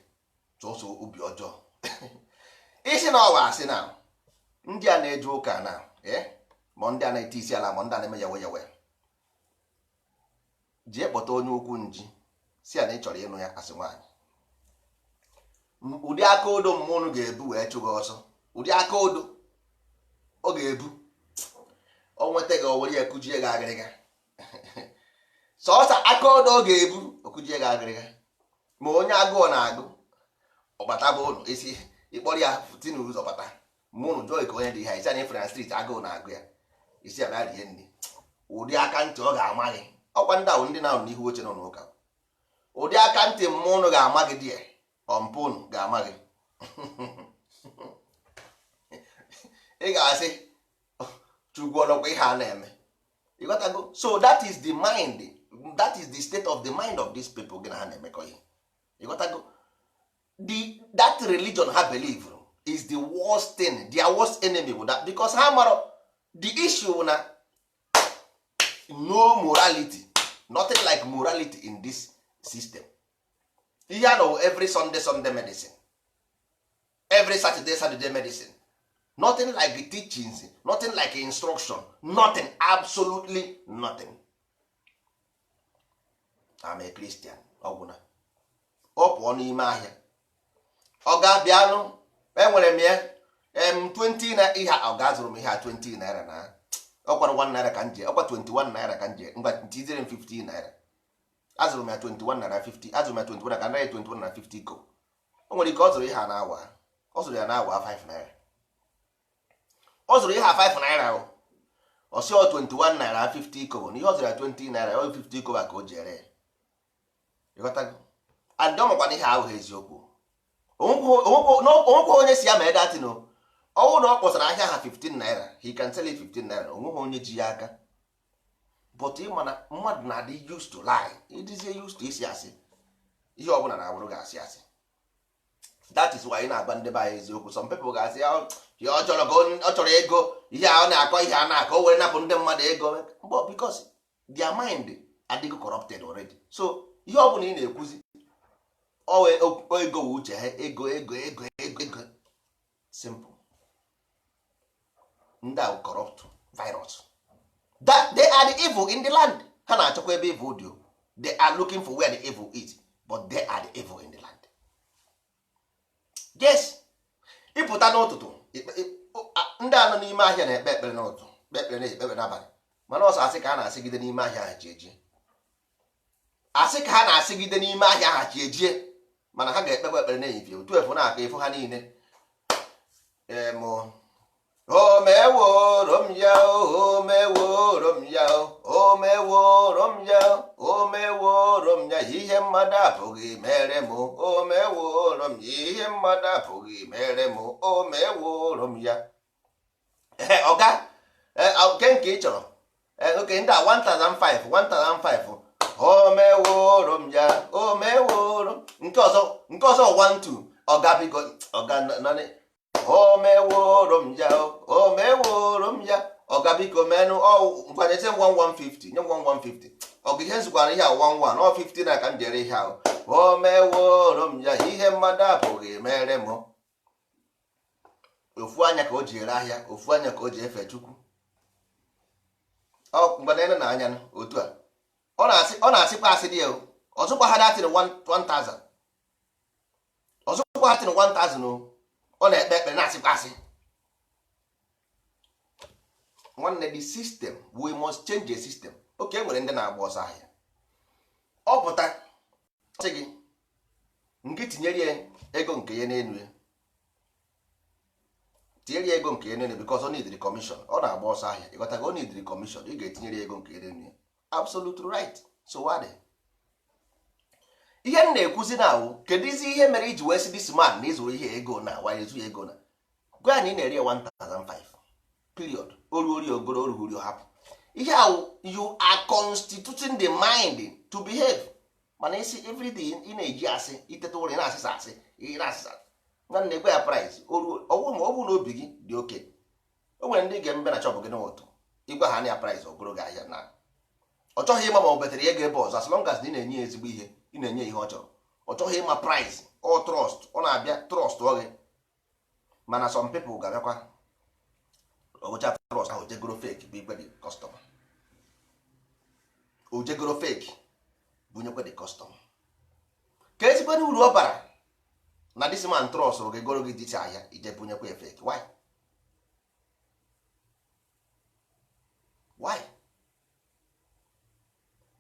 sọsọ obi ọjọọ. Isi na ọwa asị na ndị a na-eje ụka na ma ndị a na-ete isi ala, ma ndị a na-eme yawe yawe, jee kpọta onye ukwu nji si ya na ị chọrọ ịnụ ya asị nwaanyị. Ụdị aka odo mmụọ unu ga-ebu wee chụ gị ọsọ, ụdị aka odo ọ ga-ebu o nweta gị, o were ya kụjie gị agịrịga. Sọọsọ aka odo ọ ga-ebu okụjie gị agịrịga. Ma onye agụụ na-agụ ọbata bụ ụnụ isi ịkpọrọ ya tinu ụzọ bata ma ụnụ jụọ ka onye dị ha isi na ifere na street, agụụ na-agụ ya, isi ya bịa rie nri. Ụdị aka ntị ọ ga-ama gị, ọkwa ndị ahụ ndị na-anọ n'ihu oche nọ n'ụka, ụdị aka ntị mmụọ ụnụ ga-ama gị, die ọmpụ ụnụ ga-ama gị. Ị ga-asị Chukwu ọnọkwa ihe a na-eme. Ịghọtago? So that is the mind, that is the state of the mind of these people gị na ha na-emekọ ihe. Ịghọtago? The that religion ha believe is the worst thing, their worst enemy bụ that, because ha mara the issue na no morality, nothing like morality in this system. Ihe a nọ every Sunday, Sunday medicine, every Saturday, Saturday medicine. Nothing like the teachings, nothing like instruction, nothing, absolutely nothing. I'm a Christian. Ọgwụna ọ pụọ n'ime ahịa, ọ ga-abịanụ, enwere m ya em 20 na ihe ọ ga-azụrụ m ihe a 20 naira na ọkwara 1 naira ka m ji ọkwa 21 naira ka m ji ngwa tizere m 50 naira. Azụrụ m ya 21 naira 50, azụrụ m ya 21 ka naira 21 na 50 ko. O nwere ike ọ zụrụ ihe a na-awa, ọ zụrụ ya na-awa 5 naira, ọ zụrụ ihe a 5 naira o ọ sị ọ 21 naira 50 kobo na ihe ọ zụrụ ya 20 naira, ọ 50 kobo ka o ji ere ya. Ịghọtago? And ọ makwana ihe ahụghị eziokwu. Onwekwa onye si ya ma edatin ọnwụ na ọ kpọsara ahịa ha 15 naira, he can sell it 15 naira. Onweghị onye ji ya aka. But ịma na mmadụ na-adị used to lie, ịdịzie used to isi asị, ihe ọbụla na-awụrụ gị asị asị. That is why ị na-agba ndị be anyị eziokwu, some people ga-asị ya ọ chọrọ ka ọ chọrọ ego, ihe a ọ na-akọ, ihe a na-akọ, o were napụ ndị mmadụ ego. But because their mind adịgo corrupted already, so ihe ọbụla ị na-ekwuzi, ọ ego wụ uche ha, ego, ego, ego, ego, ego, simple. Ndị a corrupt virus that they are the evil in the land. Ha na-achọkwa ebe evil dị. They are looking for where the evil is, but they are the evil in the land. Yes, ịpụta n'ụtụtụ, ndị a nọ n'ime ahịa na-ekpe ekpere n'ụtụtụ. Kpekpere na ekpekpere n'abalị, mana ọsọ asị ka a na-asịgide n'ime ahịa ha chi ejie. Asị ka ha na-asịgide n'ime ahịa ha chi ejie, mana ha ga-ekpekwa ekpere n'ehihie otu efu na-aka ịfụ ha niile. Em, o meworo m ya, o meworo m ya, o meworo m ya, o meworo m ya. Ihe mmadụ apụghị mere m, o meworo m ya. Ihe mmadụ apụghị mere m, o meworo m ya. Ee, ọga, nke ị chọrọ? Oke ndị a 1005, 1005. O meworo m ya, o meworo. Nke ọzọ, nke ọzọ, 12. Ọga, biko, ọga, nani. O meworo m ya, o meworo m ya. Ọga, biko, menụ ngwanyete 1150, nye 1150. Ọga, ihe nzụkwara ihe a 11 ọ 50 na ka m jere ihe ahụ. O meworo m ya, ihe mmadụ apụghị mere m. Ofu anya ka o ji ere ahịa, ofu anya ka o ji efe Chukwu. Ọ mgbanene na anya otu a ọ na-asị, ọ na-asịkwa asị dị ya o. Ọzọkwa ha datin 1000, ọzọkwa ha tin 1000 o. Ọ na-ekpe ekpere, na-asịkwa asị. Nwanne, the system, we must change the system. Oke e nwere ndị na-agba ọsọ ahịa, ọ pụta sị gị nke tinyere ya ego nke ya n'elu ya, tinyere ya ego nke ya n'elu, because ọ need commission. Ọ na-agba ọsọ ahịa, ịghọtago? Ọ need commission. Ị ga-etinyere ya ego nke ya n'elu ya. Absolute right. So what? Ihe m na-ekwuzi na awụ, kedụzi ihe mere iji wee sị this man na ịzụrụ ihe ego na wanye ezu ya ego na gwa ya na ị na-ere ya 1005 period. Oru ori ogoro oruhuri hapụ ihe ahụ. You are constituting the mind to behave. Mana isi everyday ị na-eji asị iteta ụra, ị na-asịsa asị, ị na-asịsa. Nwanne, gwa ya price oru ọwụ. Ma ọ bụ na obi gị dị oke, o nwere ndị ga-embe na chọpụ gị n'ụtụ ịgwa ha na ya price ogoro gị ahịa na ọ chọghị ịma ma ọ betere ego ebe ọzọ. As long as na ị na-enye ya ezigbo ihe, ị na-enye ihe ọ chọrọ, ọ chọghị ịma price. Ọ trust, ọ na-abịa trust ọ gị. Mana some people ga-abịakwa ọgụcha trust ahụ, jegoro fake bụ igwe the customer, o jegoro fake bunyekwa the customer. Ka ezigbo uru ọ bara na this man trust gị, goro gị dịcha ahịa, ije bunyekwa ya fake. Why? Why?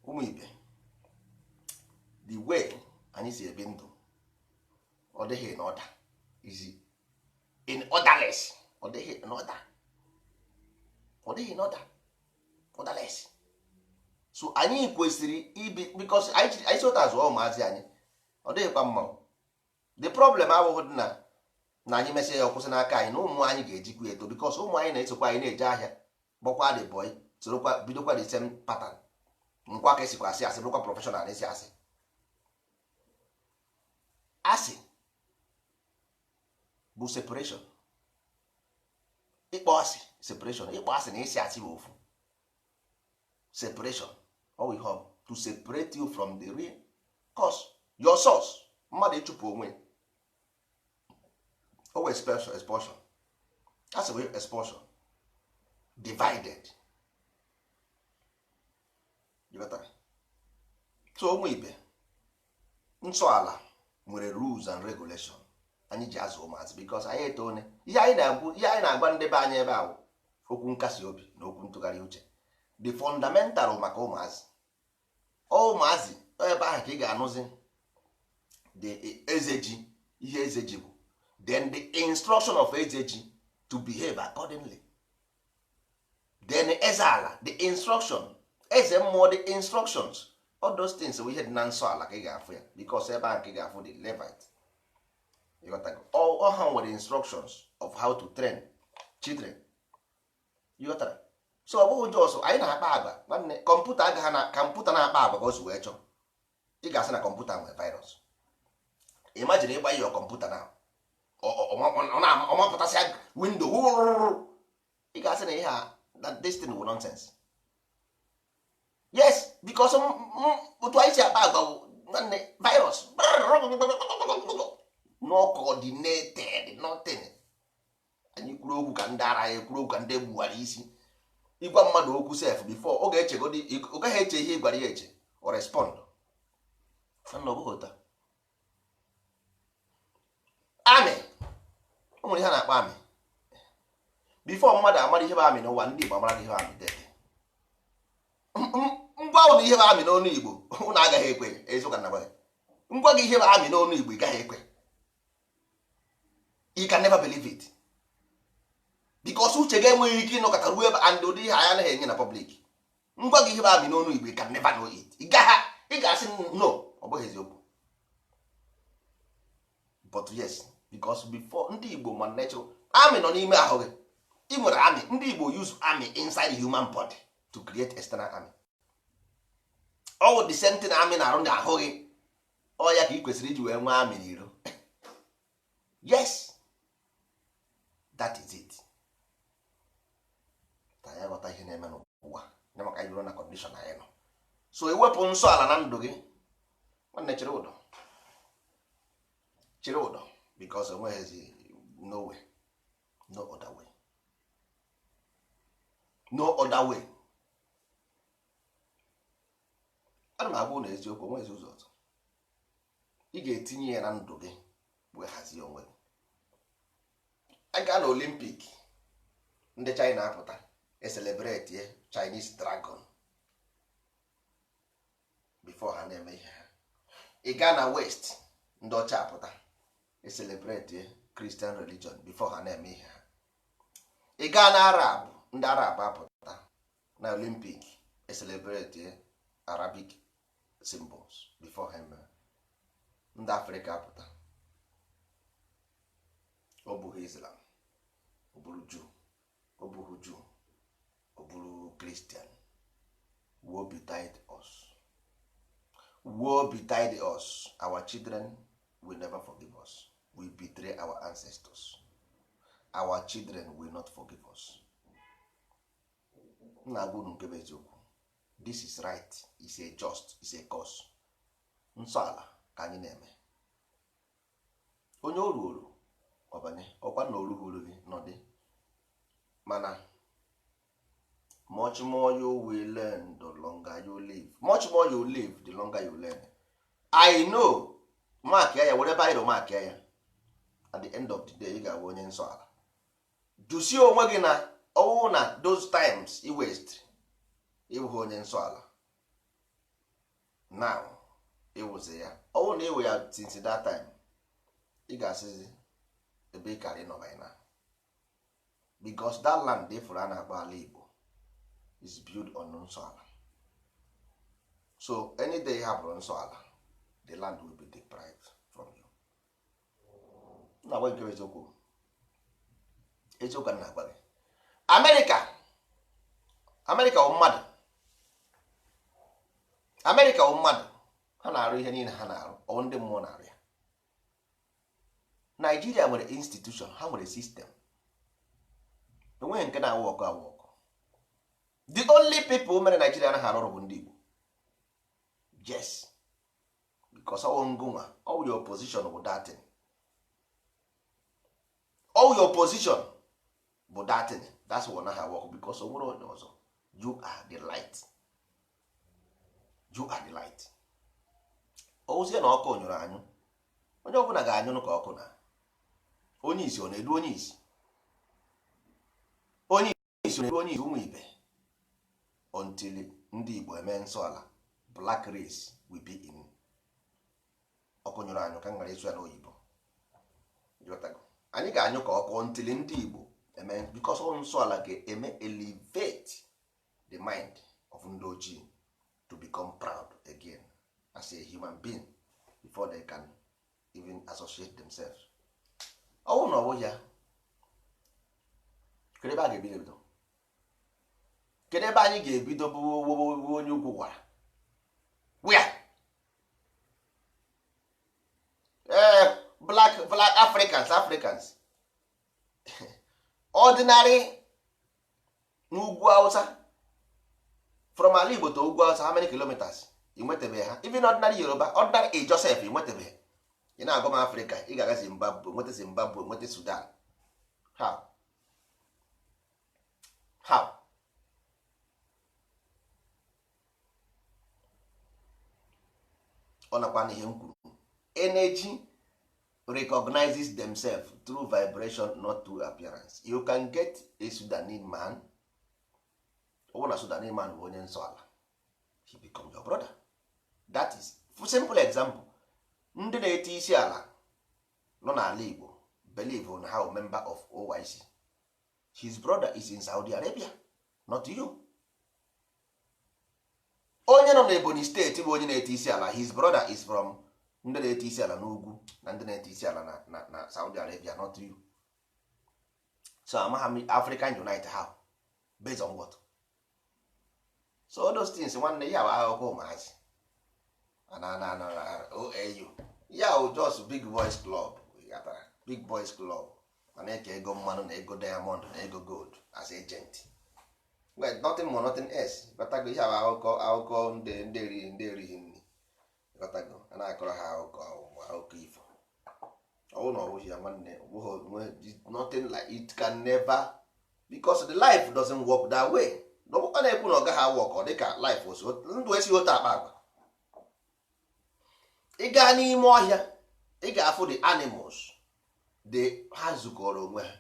Ụmụ ibe, the way anyị si ebi ndụ, ọ dịghị in order, is in orderless. Ọ dịghị in order, ọ dịghị in order, orderless. So anyị kwesịrị ibi, because anyị si ụta zụọ ụmụazị anyị, ọ dịghịkwa mma. The problem abụghị dị na anyị mesịa ya ọkwụsị n'aka anyị, na ụmụ anyị ga-ejikwa eto, because ụmụ anyị na-esokwa anyị na-eje ahịa, gbakwa the boy, sorokwa bidokwa the same pattern, nkwa ka esikwa asị asị, bụrụkwa professional na-esi asị asị bụ separation. Ịkpọ asị separation, ịkpọ asị na ịsị asị bụ ofu separation. Ọ bụ ihe ọ bụ to separate you from the real cause, your source. Mmadụ ịchụpụ onwe ya, o wee special expulsion. That's a way expulsion divided. You got that? So ụmụ ibe, nsọ ala nwere rules and regulation anyị ji azụ ụmụazị, because anyị etone. Ihe anyị na-agwu, ihe anyị na-agwa ndị be anyị ebe ahụ, okwu nkasi obi na okwu ntụgharị uche, the fundamental maka ụmụazị. Ọ ụmụazị ebe ahụ ka ị ga-anụzi the eze ji, ihe eze ji bụ, then the instruction of eze ji to behave accordingly, then eze ala, the instruction, eze mmụọ, the instructions. All those things bụ ihe dị na nsọ ala ka ị ga-afụ ya, because ebe ahụ ka ị ga-afụ the Levite. Ịghọtago? All ha nwere instructions of how to train children. Ịghọtara? So ọ bụghị just anyị na-akpa agwa. Nwanne, kọmputa agaghị na kọmputa na-akpa agwa ka o si wee chọọ. Ị ga-asị na kọmputa nwere virus. Imagine ịgba ihe kọmputa na ọ mapụtasịa window, ị ga-asị na ihe a, that this thing bụ nonsense. Yes, because otu anyị si akpa agwa bụ, nwanne, virus. No coordinated, nothing. Anyị kwuru okwu ka ndị ara, anyị kwuru okwu ka ndị gbuwara isi. Ịgwa mmadụ okwu sef, before ọ ga-echegodi, ọ gaghị eche ihe ị gwara ya eche, ọ respond. Nna, ọ bụghị ụta amị. O nwere ihe a na-akpọ amị. Before mmadụ amara ihe bụ army n'ụwa, ndị Igbo amara ihe bụ army dede. Ngwa ụnụ, ihe bụ army n'ọnụ Igbo, ụnụ agaghị ekwe. Eziokwu na gwa gị, ngwa gị, ihe bụ army n'ọnụ Igbo, ị gaghị ekwe. You can never believe it, because uche gị enweghị ike ịnọkọta ruo ebe and ụdị ihe anyị anaghị enye na public. Ngwa gị, ihe bụ army n'ọnụ Igbo, you can never know it. Ị gaghị, ị ga-asị no, ọ bụghị eziokwu. But yes, because before, ndị Igbo ma natural army nọ n'ime ahụ gị. Ị nwere army. Ndị Igbo use army inside human body to create external army. All the same thing army na-arụ n'ahụ gị, ọ ya ka ị kwesịrị iji wee nwee army n'iro. Yes, that is it. Ka anyị ghọta ihe na-eme n'ụwa ya, maka anyị bụrụ na condition anyị nọ. So ewepụ nsọ ala na ndụ gị, nwanne, chịrị ụdọ, chịrị ụdọ, because enweghịzi no way, no other way, no other way. Ana m agwa ụlọ eziokwu, onweghịzi ụzọ ọzọ. Ị ga-etinye ya na ndụ gị wee hazie onwe gị. A gaa na Olympic, ndị China apụta e-celebrate Chinese dragon before ha na-eme ihe ha. Ị gaa na West, ndị ọcha apụta e-celebrate Christian religion before ha na-eme ihe ha. Ị gaa na Arab, ndị Arab apụta na Olympic e-celebrate Arabic symbols before ha eme. Ndị Afrịka apụta, ọ bụghị Islam, ọ bụrụ Juu, ọ bụghị Juu, ọ bụrụ Christian. Woe betide us, woe betide us. Our children will never forgive us. We betray our ancestors. Our children will not forgive us. M na-agwa unu nke bụ eziokwu. This is right, is a just, is a cause. Nsọ ala ka anyị na-eme. Onye o ruoro ọbanye ọkwa na orughuru gị nọdị, mana much more you will learn the longer you live. Much more you live, the longer you learn. I know. Mark ya, were biro mark ya. At the end of the day, ị ga-abụ onye nsọ ala. Jụsie onwe gị na ọwụ na those times i waste ịbụghị onye nsọ ala, now ịwụzi ya. Ọwụ na ịwụ ya since that time, ị ga-asịzi ebe ị kara ịnọ by now, because that land ịfụrụ a na-akpọ ala Igbo is built on nsọ ala. So any day ị hapụrụ nsọ ala, the land will be deprived from you. Na-agwa nke eziokwu, eziokwu a na-agwa gị. Amerịka, Amerịka wụ mmadụ, Amerịka wụ mmadụ. Ha na-arụ ihe niile ha na-arụ, ọwụ ndị mmụọ na-arụ ya. Naijiria nwere institution, ha nwere system, enweghị nke na-awụ ọkụ awụ ọkụ. The only people mere Naijiria anaghị arụ ọrụ bụ ndị Igbo. Yes, because ọwụ ngụnwa, ọwụ your position bụ datin, ọwụ your position bụ datin. That's what anaghị awụ ọkụ, because o nwere onye ọzọ. You are the light, you are the light. Ọwụzie na ọkụ nyụrụ anyụ, onye ọbụla ga-anyụnụ ka ọkụ na onye isi ọ na-edu onye isi, onye isi ọ na-edu onye isi. Ụmụ ibe, until ndị Igbo eme nsọ ala, black race will be in ọkụ nyụrụ anyụ, ka m gara ịsụ ya n'oyibo. Ịghọtago? Anyị ga-anyụ ka ọkụ until ndị Igbo eme, because ọ nsọ ala ga-eme elevate the mind of ndị ojii to become proud again as a human being before they can even associate themselves. Ọwụ na ọwụ ya, kedu ebe a ga-ebido ebido? Kedu ebe anyị ga-ebido? Bụ onye ukwu gwara where? Ee, black Africans, Africans ordinary n'ugwu Hausa, from ala Igbo to ugwu Hausa, how many kilometers? Ị nwetabeghị ha. Even ordinary Yoruba, ordinary Joseph, ị nwetabeghị. Ị na-agwa m Afrịka, ị ga-aga Zimbabwe, nweta Zimbabwe, nweta Sudan. How? How? Ọ nakwa na ihe m kwuru, energy Recognizes themselves through vibration, not through appearance. You can get a Sudanese man. Ọ bụrụ na Sudanese man bụ onye nsọ ala, he become your brother. That is for simple example. Ndị na-ete isi ala nọ n'ala Igbo believe na ha member of OYC. His brother is in Saudi Arabia, not you. Onye nọ n'Ebonyi Steeti bụ onye na-ete isi ala, his brother is from ndị na-ete isi ala n'ugwu na ndị na-ete isi ala na Saudi Arabia, not you. So amagha m African Unite how, based on what? So all those things, nwanne, ya bụ akụkọ ụmụazị na OAU ya wụ just big boys club. Ghọtara? Big boys club mana eke ego mmanụ na ego diamond na ego gold as agent. Well, nothing more, nothing else. Ghọtago? Ihe bụ akụkọ ndị erighị, ndị erighị nri. Ghọtago? A na-akọrọ ha akụkọ ifo. Ọwụ na ọwụghị ya, nwanne, nothing like it can never, because the life doesn't work that way. Ọ na-ekwu na ọ gaghị work. Ọ dịka life oso ndụ esighị otu akpa agwa. Ị gaa n'ime ọhịa, ị ga-afụ the animals, the ha zukọrọ onwe ha.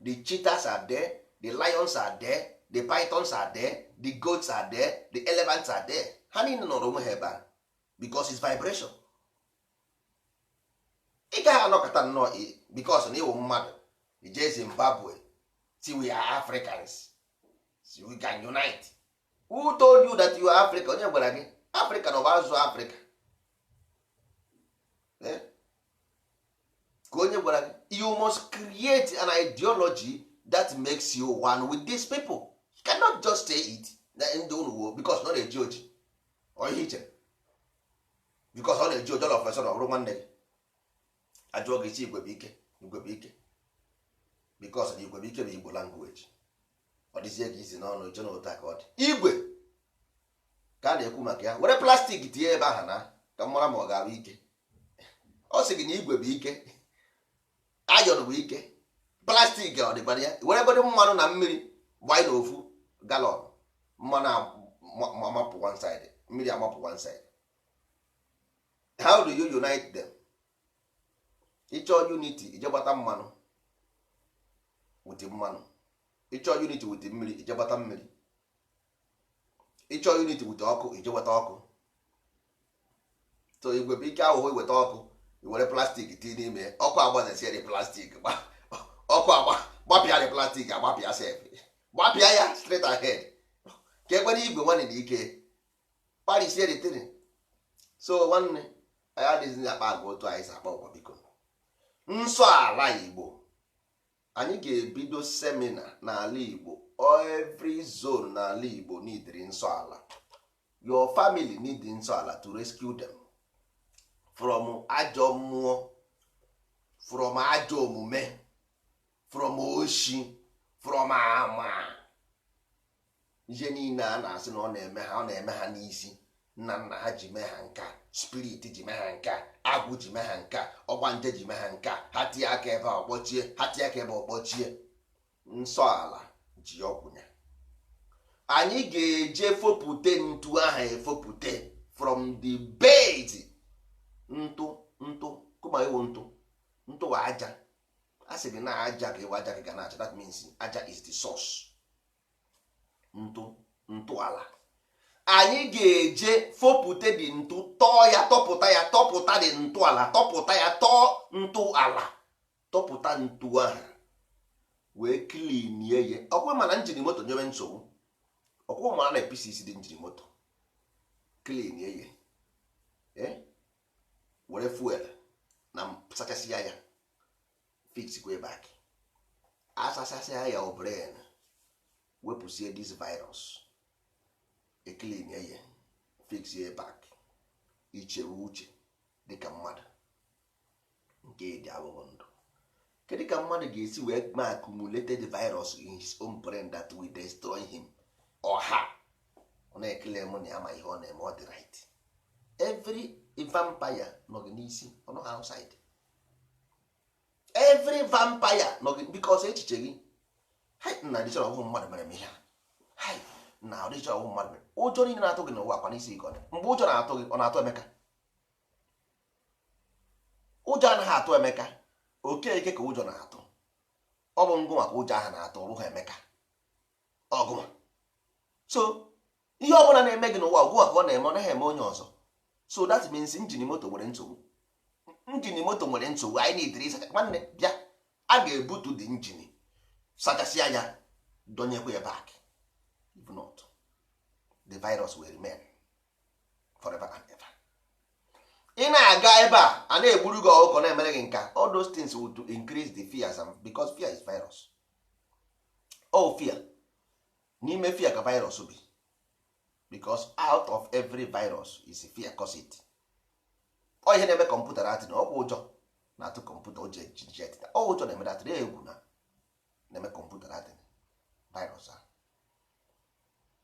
The cheetahs are there, the lions are there, the pythons are there, the goats are there, the elephants are there. Ha niile nọrọ onwe ha ebe a because it's vibration. Ị gaghị anọkọta nnọọ because na ịwụ mmadụ ije Zimbabwe, see, we are Africans, see, we can unite. Who told you that you are Africa? Onye gwara gị Africa na ọba azụ Africa? Eh? Ka onye gwara gị? You must create an ideology that makes you one with these people. You cannot just say it na ndị unu wuo because na ọ na-eji oji. Ọ ihe iche because ọ na-eji oji, all of a sudden ọ bụrụ nwanne gị. Ajụọ gị isi, igwe bụ ike, igwe bụ ike, because na igwe bụ ike bụ Igbo language. Ọ dịzie ka isi n'ọnụ iche na otu a ka ọ dị. Igwe ka a na-ekwu maka ya, were plastic tinye ebe ahụ na ka m mara ma ọ ga-abụ ike. Ọ sị gị na igwe bụ ike, ayọn bụ ike, plastic ọ dịkwara ya. Were godo mmanụ na mmiri gbanye n'ofu gallon, mmanụ amapụ one side, mmiri amapụ one side. How do you unite them? Ịchọọ unity, ije gbata mmanụ with mmanụ. Ịchọọ unity with mmiri, ije gbata mmiri. Ịchọọ unity with ọkụ, ije weta ọkụ. So igwe bụ ike ahụhụ, iweta ọkụ, iwere plastic tinye n'ime ọkụ, agbazesie dị plastic, ọkụ agba gbapịa dị plastic, agbapịa sef, gbapịa ya straight ahead. Ka ekwere igwe nwanne na ike kparisie the thing. So nwanne, anyị adịghịzi akpa agwa otu anyị si akpa ụwa. Biko, nsọ ala Igbo, anyị ga-ebido seminar n'ala Igbo. Every zone n'ala Igbo needri nsọ ala. Your family need nsọ ala to rescue them from ajọ mmụọ, from ajọ omume, from oshi, from ama ihe niile a na-asị na ọ na-eme ha, ọ na-eme ha n'isi. Nna nna ha ji mee ha nka, spirit ji mee ha nka, agwụ ji mee ha nka, ọgbanje ji mee ha nka. Ha tie aka ebe a, ọkpọchie. Ha tie aka ebe a, ọkpọchie. Nsọ ala ji ọgwụ ya. Anyị ga-eje fopute ntu ahụ, efopute from the base. Ntụ ntụ kụma iwu ntụ ntụ wa aja. A sị gị na aja ka ịwa aja ka ị ga na-acha. That means aja is the source. Ntụ ntọala, anyị ga-eje fopute dị ntụ, tọọ ya, tọpụta ya, tọpụta dị ntọala, tọpụta ya, tọọ ntọala, tọpụta ntu ahụ, wee klinie ya. Ọkwa mana engine moto nyebe nsogbu, ọkwa mara na pieces dị engine moto, klinie ya, were fuel na sachasịa ya, fix kwe back, asachasịa ya, brain, wepụsie this virus, eklinie ya, fix ya back. Ichewe uche dịka mmadụ nke dị abụghị ndụ. Kedu ka mmadụ ga-esi wee ma accumulated virus in his own brain that will destroy him or her? Ọ na-ekele mụ na ya ma ihe ọ na-eme, ọ dị right. Every vampire nọ gị n'isi, ọ nọ outside. Every vampire nọ gị because echiche gị. Hai, nna, dịchọrọ ọhụụ mmadụ mere m ihe a. Hai, na ọdịchọrọ ọhụụ mmadụ mere. Ụjọ niile na-atụ gị n'ụwa akwa n'isi gị ka ọ dị. Mgbe ụjọ na-atụ gị, ọ na-atụ Emeka. Ụjọ anaghị atụ Emeka Okeke ka ụjọ na-atụ. Ọ bụ ngụ maka ụjọ ahụ na-atụ, ọ bụghị Emeka ọgụma. So ihe ọbụla na-eme gị n'ụwa, ọgụwa ka ọ na-eme, ọ naghị eme onye ọzọ. So that means engine moto nwere nsogbu, engine moto nwere nsogbu. Anyị na-ediri ịsacha. Nwanne, bịa, a ga-ebutu dị engine, sachasịa ya, dọnyekwa ya back. If not, the virus will remain forever and ever. Ị na-aga ebe a, a na-egburu gị ọkụkọ, na-emere gị nka. All those things will to increase the fears, and because fear is virus. Oh, fear, n'ime fear ka virus bi, because out of every virus is fear cause it. Ọ ihe na-eme kọmputa ratị na ọkwa ụjọ na-atụ kọmputa o ji jet. Ọ ụjọ na-eme datịrị egwu na na-eme kọmputa ratị virus ahụ.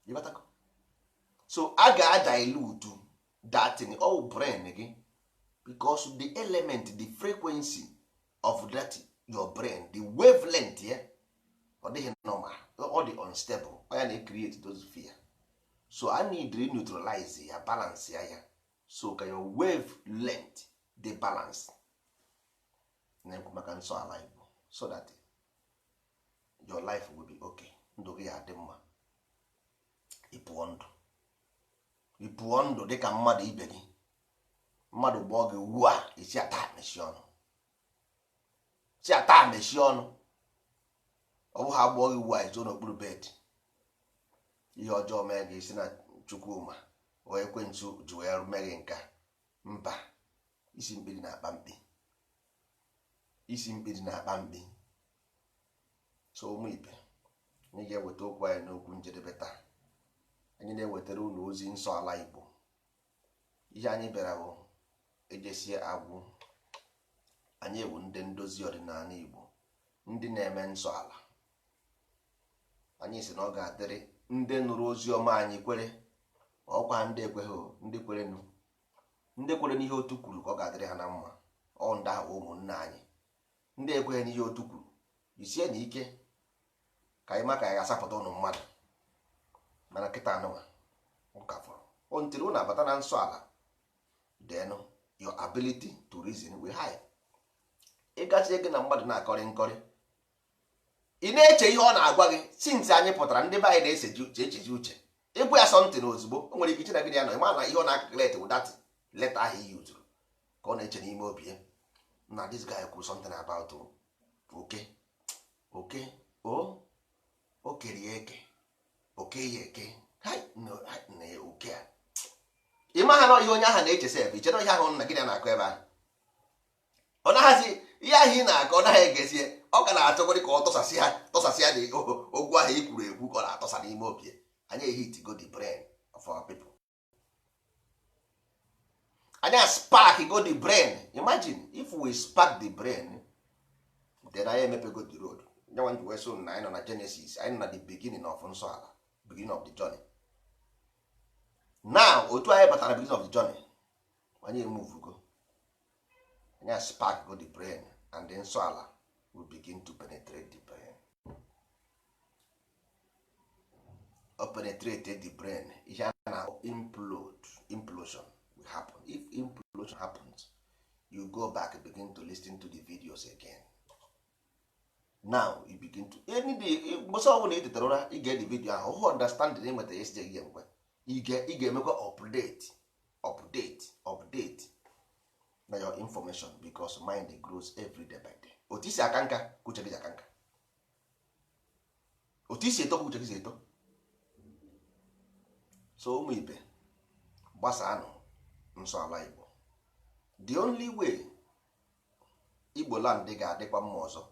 Ịghọtago? So a ga-adilute that thing, all brain gị, because the element, the frequency of that your brain, the wavelength ya, ọ dịghị normal, ọ dị unstable. Ọ ya na-create those fear. So I need to neutralize ya, balance ya ya, so ka your wavelength dị balance. Na-ekwu maka nsọ ala Igbo so that your life will be okay, ndụ gị adị mma. Ịpụọ ndụ, ịpụọ ndụ dịka mmadụ ibe gị. Mmadụ gbọọ gị ugbu a, isi ata mechie ọnụ, si ata mechie ọnụ. Ọ bụghị agbọọ gị ugbu a, izo n'okpuru bed. Ihe ọjọọ mee gị, isi na Chukwuma o ekwentị ji wee mee gị nka. Mba, isi mkpiri na-akpa mkpi, isi mkpiri na-akpa mkpi. So ụmụ ibe, anyị ga-eweta okwu anyị n'okwu njedebe taa. Anyị na-ewetara unu ozi nsọ ala Igbo. Ihe anyị bịara bụ ejesie agwụ. Anyị bụ ndị ndozi ọdịnala Igbo, ndị na-eme nsọ ala. Anyị sị na ọ ga-adịrị ndị nụrụ ozi ọma anyị kwere, ọkwa ndị ekweghị, ndị kwerenụ, ndị kwere n'ihe otu kwuru, ka ọ ga-adịrị ha na mma. Ọ ndị ahụ ụmụnne anyị. Ndị ekweghị n'ihe otu kwuru, isie na ike ka anyị ma ka anyị ga-asapụta ụnụ mmadụ. Mana kịta anụnwa ụka fọrọ until ụnụ abata na nsọ ala, then your ability to reason will high. Ịgachi gị na mmadụ na-akọrị nkọrị, ị na-eche ihe ọ na-agwa gị. Since anyị pụtara, ndị be anyị na-eseji uche, echeji uche. Ịgwa ya something ozugbo, o nwere ike iche na gị ya nọ. Ịma na ihe ọ na-acalculate wụ that letter ahụ iyi uzuru ka ọ na-eche n'ime obi ya na this guy kwuru something about oke oke o o kere ya eke, oke ya eke. Hai, no, hai, na oke a, ị ma ha na ihe onye ahụ na-eche sef. Iche na ihe ahụ nna gị na-akọ ebe ahụ, ọ naghịzi ihe ahụ ị na-akọ, ọ naghị egezie. Ọ ka na-achọgoro ka ọ tọsasị ha, tọsasị ya dị okwu ahụ i kwuru ekwu, ka ọ na-atọsa n'ime obi ya. Anyị ehitigo the brain of our people. Anyị spark go the brain. Imagine if we spark the brain, then anyị emepego the road. Nyanwa nji wee so na anyị nọ na Genesis, anyị nọ na the beginning of nsọ ala, beginning of the journey. Now, otu anyị batara beginning of the journey, anyị emuvugo, anyị spark go the brain, and the nsọ ala will begin to penetrate the brain. O penetrate the brain, ihe a na implode, implosion will happen. If implosion happens, you go back, begin to listen to the videos again. Now you begin to any day, mgbọsọ ọbụla ị tetara ụra, ị ga-edi video ahụ hụ, understanding ị nweta yesterday gị ga-enwekwa, ị ga-emekwa update, update, update na your information, because mind grows every day by day. Otu isi aka nka ka uche gị ji aka nka, otu isi eto ka uche gị si eto. So ụmụ ibe, gbasaanụ nsọ ala Igbo. The only way Igbo land ga-adịkwa mma ọzọ,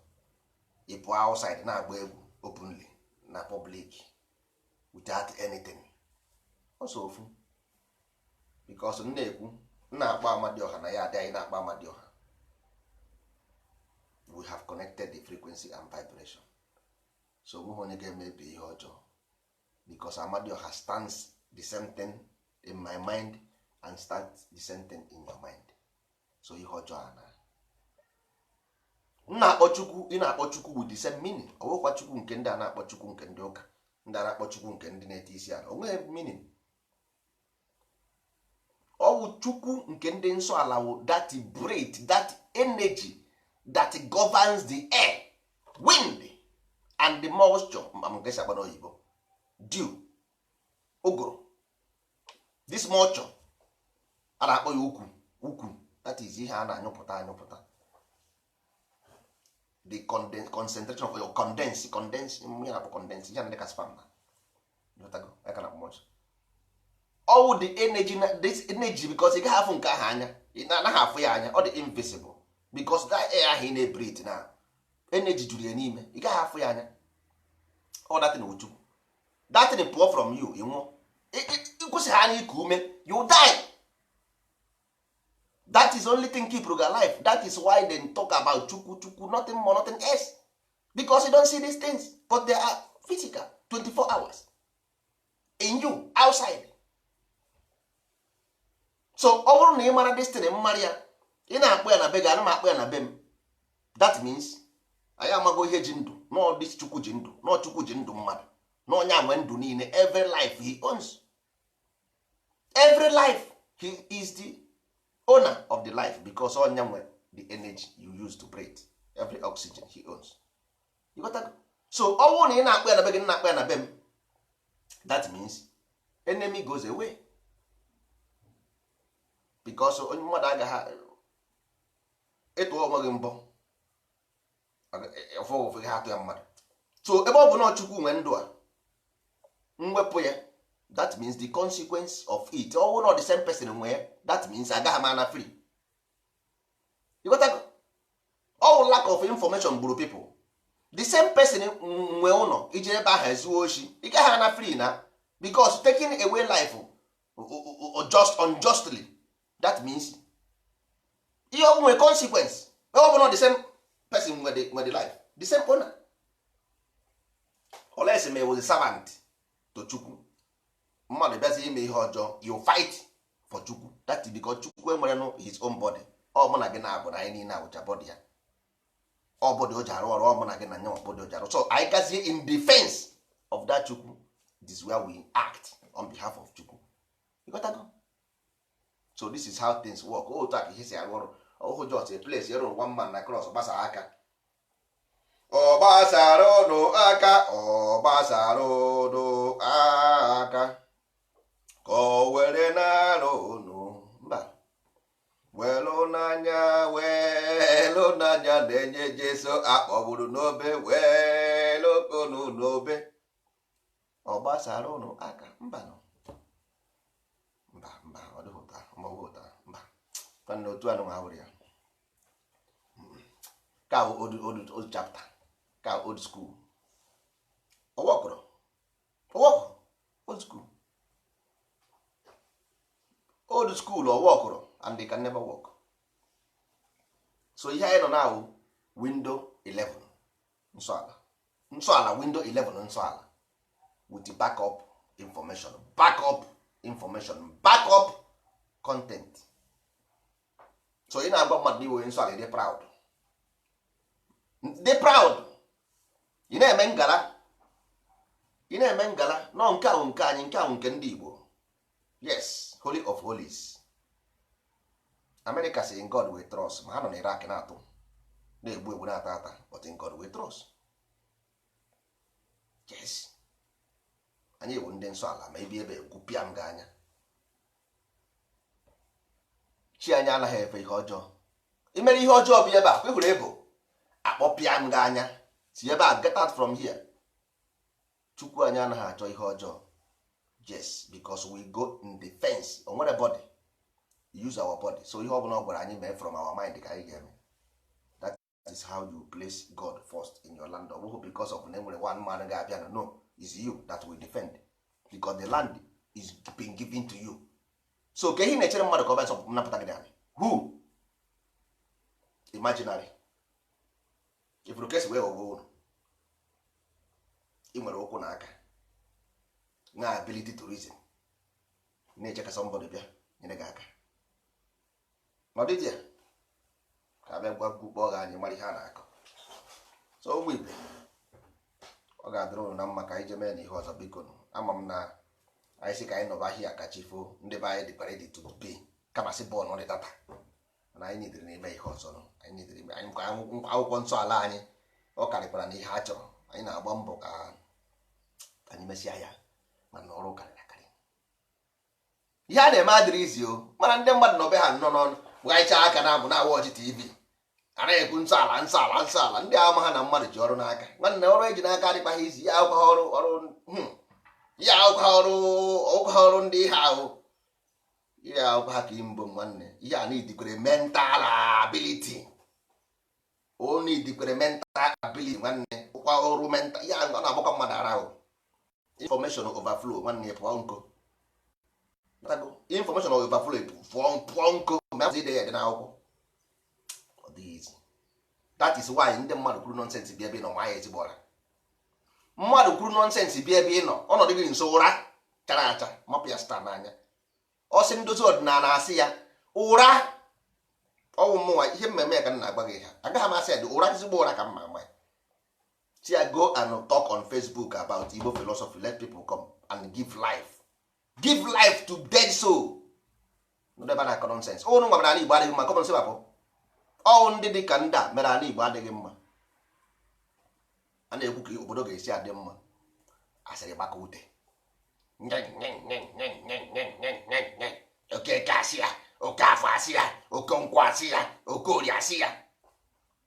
ị pụọ outside na-agba egwu openly na public without anything ọsọ ofu, because m na-ekwu, m na-akpọ Amadioha na ya adị. Anyị na-akpọ Amadioha, we have connected the frequency and vibration, so onweghị onye ga-emebi ihe ọjọọ, because Amadioha stands the same thing in my mind and stands the same thing in your mind. So ihe ọjọọ a na m na-akpọ Chukwu, ị na-akpọ Chukwu with the same meaning. Ọ bụkwa Chukwu nke ndị a na-akpọ Chukwu nke ndị ụka, ndị a na-akpọ Chukwu nke ndị na-ete isi ala, o nweghị meaning. Ọ wụ Chukwu nke ndị nsọ ala wụ that breath, that Energy that governs the air, wind and the moisture. Nke si akpa n'oyibo dew, ụgụrụ, this moisture a na-akpọ ya ukwu ukwu. That is ihe a na-anyụpụta anyụpụta, the concentration of your condense, condense, ihe na-akpọ condense, ihe na dịka sperm na. Ya ka na-akpọ moisture. All the energy this energy, because ị gaghị afụ nke ahụ anya, ị na-anaghị afụ ya anya, ọ dị invisible, because that air ahụ ị na-ebreathe na energy juru ya n'ime, ị gaghị afụ ya anya. All that thing wụ Chukwu. That thing pụọ from you, ị nwụọ. Ịkwụsị ha anya iku ume, you die. That is only thing keep you alive. That is why they talk about Chukwu, Chukwu, nothing more, nothing else, because you don't see these things, but they are physical, 24 hours in you, outside. So ọ bụrụ na ị mara destiny, mmarị ya, ị na-akpọ ya na be gị, ana m akpọ ya na be m. That means anyị amago ihe ji ndụ. Nọ this Chukwu ji ndụ, nọ Chukwu ji ndụ mmadụ, na onye nwe ndụ niile. Every life he owns, every life he is the owner of the life, because onye nwe the energy you use to breathe, every oxygen he owns. You got that? So ọ bụrụ na ị na-akpọ ya na be gị, na-akpọ ya na be m, that means enemy goes away, because onye mmadụ agaghị ịtụ onwe gị mbọ ọfọ ofe gị atụ ya mmadụ. So ebe ọ bụ na Chukwu nwe ndụ a, mwepụ ya, that means the consequence of it, ọ bụrụ na the same person nwe ya, that means agaghị m ana free. You got that? All lack of information gburu people. The same person nwe ụlọ iji ebe ahụ ezuo oshi, ị gaghị ana free na, because taking away life just unjustly, that means ihe ọ nwere consequence. Ọ bụ na the same person nwe the life, the same owner, unless ma was a servant to Chukwu. Mmadụ bịazi ime ihe ọjọọ, you fight for Chukwu. That is because Chukwu enwere no his own body. Ọ mụ na gị na-abụ na anyị niile awụcha body ya, ọ body o ji arụ ọrụ. Ọ mụ na gị na nyanwa body o ji arụ. So anyị gazie in defense of that Chukwu. This is where we act on behalf of Chukwu. You got to go. So this is how things work. Otu a ka ihe si arụ ọrụ. Ọhụụ just a place ịrụrụ one man na cross gbasara aka, ọ gbasara ụnụ aka, ọ gbasara ụnụ aka ka o were na-arụ ụnụ mba welụ n'anya, welụ n'anya na-enye Jesu akpọgburu n'obe, welụ unu n'obe, ọ gbasara ụnụ aka. Mba nọ, mba, mba, ọ dịghị ụta ma ọ bụ ụta. Mba nwanne, otu anụ nwa ya ka bụ old, old, old chapter, ka old school. Ọwọkụrụ ọwọkụ old school, old school ọwọkụrụ, and they can never work. So ihe anyị nọ na awụ window 11 nsọala, nsọala window 11 nsọala with the backup information, backup information, backup content. So ị na-agba mmadụ n'iwe onye nsọala, dị proud, dị proud. Ị na-eme ngala, ị na-eme ngala nọ. Nke ahụ nke anyị, nke ahụ nke ndị Igbo. Yes, holy of holies. America say in God we trust, ma ha nọ na Iraq na-atụ, na-egbu egbu, na-ata ata, but in God we trust. Yes, anyị bụ ndị nsọ ala. Ma ebi ebe gwupịa m gị anya, chi anyị anaghị efe ihe ọjọọ. Imere ihe ọjọọ bụ ebe a kwehụrụ ebo akpọpịa m gị anya, si ebe a, get out from here. Chukwu anyị anaghị achọ ihe ọjọọ. Yes, because we go in defense. O nwere body, use our body. So ihe ọbụla ọ gwara anyị mee from our mind ka anyị ga-eme. That is how you place God first in your land. Ọ bụghị because of na enwere one man ga-abịa. No, no, is you that will defend, because the land is being given to you. So ka ihe na-echere mmadụ ka ọ bịa napụta gị naanị who imaginary ifuru ka esi wee ghọgbuo ụnụ. Ị nwere ụkwụ na aka na ability to reason, na-eche ka somebody bịa nyere gị aka. N'ọdịdị ya ka abịa gwa kpọọ gị, anyị mara ihe a na-akọ. So ụmụ ibe, ọ ga-adịrị ụnụ na mma. Ka anyị jee mee na ihe ọzọ. Biko, ama m na anyị sị ka anyị nọba ahịa ka chi foo. Ndị be anyị dịkwara ready to pay, kama sị bọọlụ dị data. Mana anyị nidiri n'ime ihe ọzọ nụ. Anyị nidiri ime anyị nkwa akwụkwọ nsọ ala anyị. Ọ karịkwara na ihe a chọrọ. Anyị na-agba mbọ ka anyị mesịa ya, mana ọrụ karịrị akarị. Ihe a na-eme adịrị izi o. Mana ndị mmadụ nọ be ha nọ n'ọnụ ghaichaa aka na abụ na-awa ọchị TV, anaghị ekwu nsọ ala, nsọ ala, nsọ ala. Ndị ama ha na mmadụ ji ọrụ n'aka. Nwanne, ọrụ eji n'aka adịkwaghị izi ya. Akwụkwọ ọrụ ọrụ, ya akwụkwọ ọrụ, akwụkwọ ọrụ ndị ihe ahụ, ihe akwụkwọ ha ka imbo. Nwanne, ihe a nidikwere mental ability, o nidikwere mental ability. Nwanne, ụkwa ọrụ mental ya, ọ na-agbakọ mmadụ ara ahụ. Information overflow, nwanne, pụọ nko. Information overflow, pụọ, pụọ nko. Ma ide ya ede n'akwụkwọ, ọ dịghị izi. That is why ndị mmadụ kwuru nonsense bịa ebe ị nọ, ma ya ezigbo ọra. Mmadụ kwuru nonsense bịa ebe ị nọ, ọnọdụ gị nso, ụra chara acha mapụ ya star n'anya. Ọ sị ndozi ọdịnala, asị ya ụra ọwụ mụnwa. Ihe mmemme ya ka m na-agba gị, ha agaghị m asị ya dị ụra, ezigbo ụra ka m ma ama ya. Si ya go and talk on Facebook about Igbo philosophy. Let people come and give life, give life to dead soul. Nọdụ ebe a na-akọ nonsense. Ụnụ nwa mere ala Igbo adịghị mma. Kọmọn sịbapụ ọwụ ndị dị ka ndị a mere ala Igbo adịghị mma. A na-ekwu ka obodo ga-esi adị mma, asịrị gbaka ute. Okeke asị ya, oke afọ asị ya, oke nkwụ asị ya, oke ori asị ya.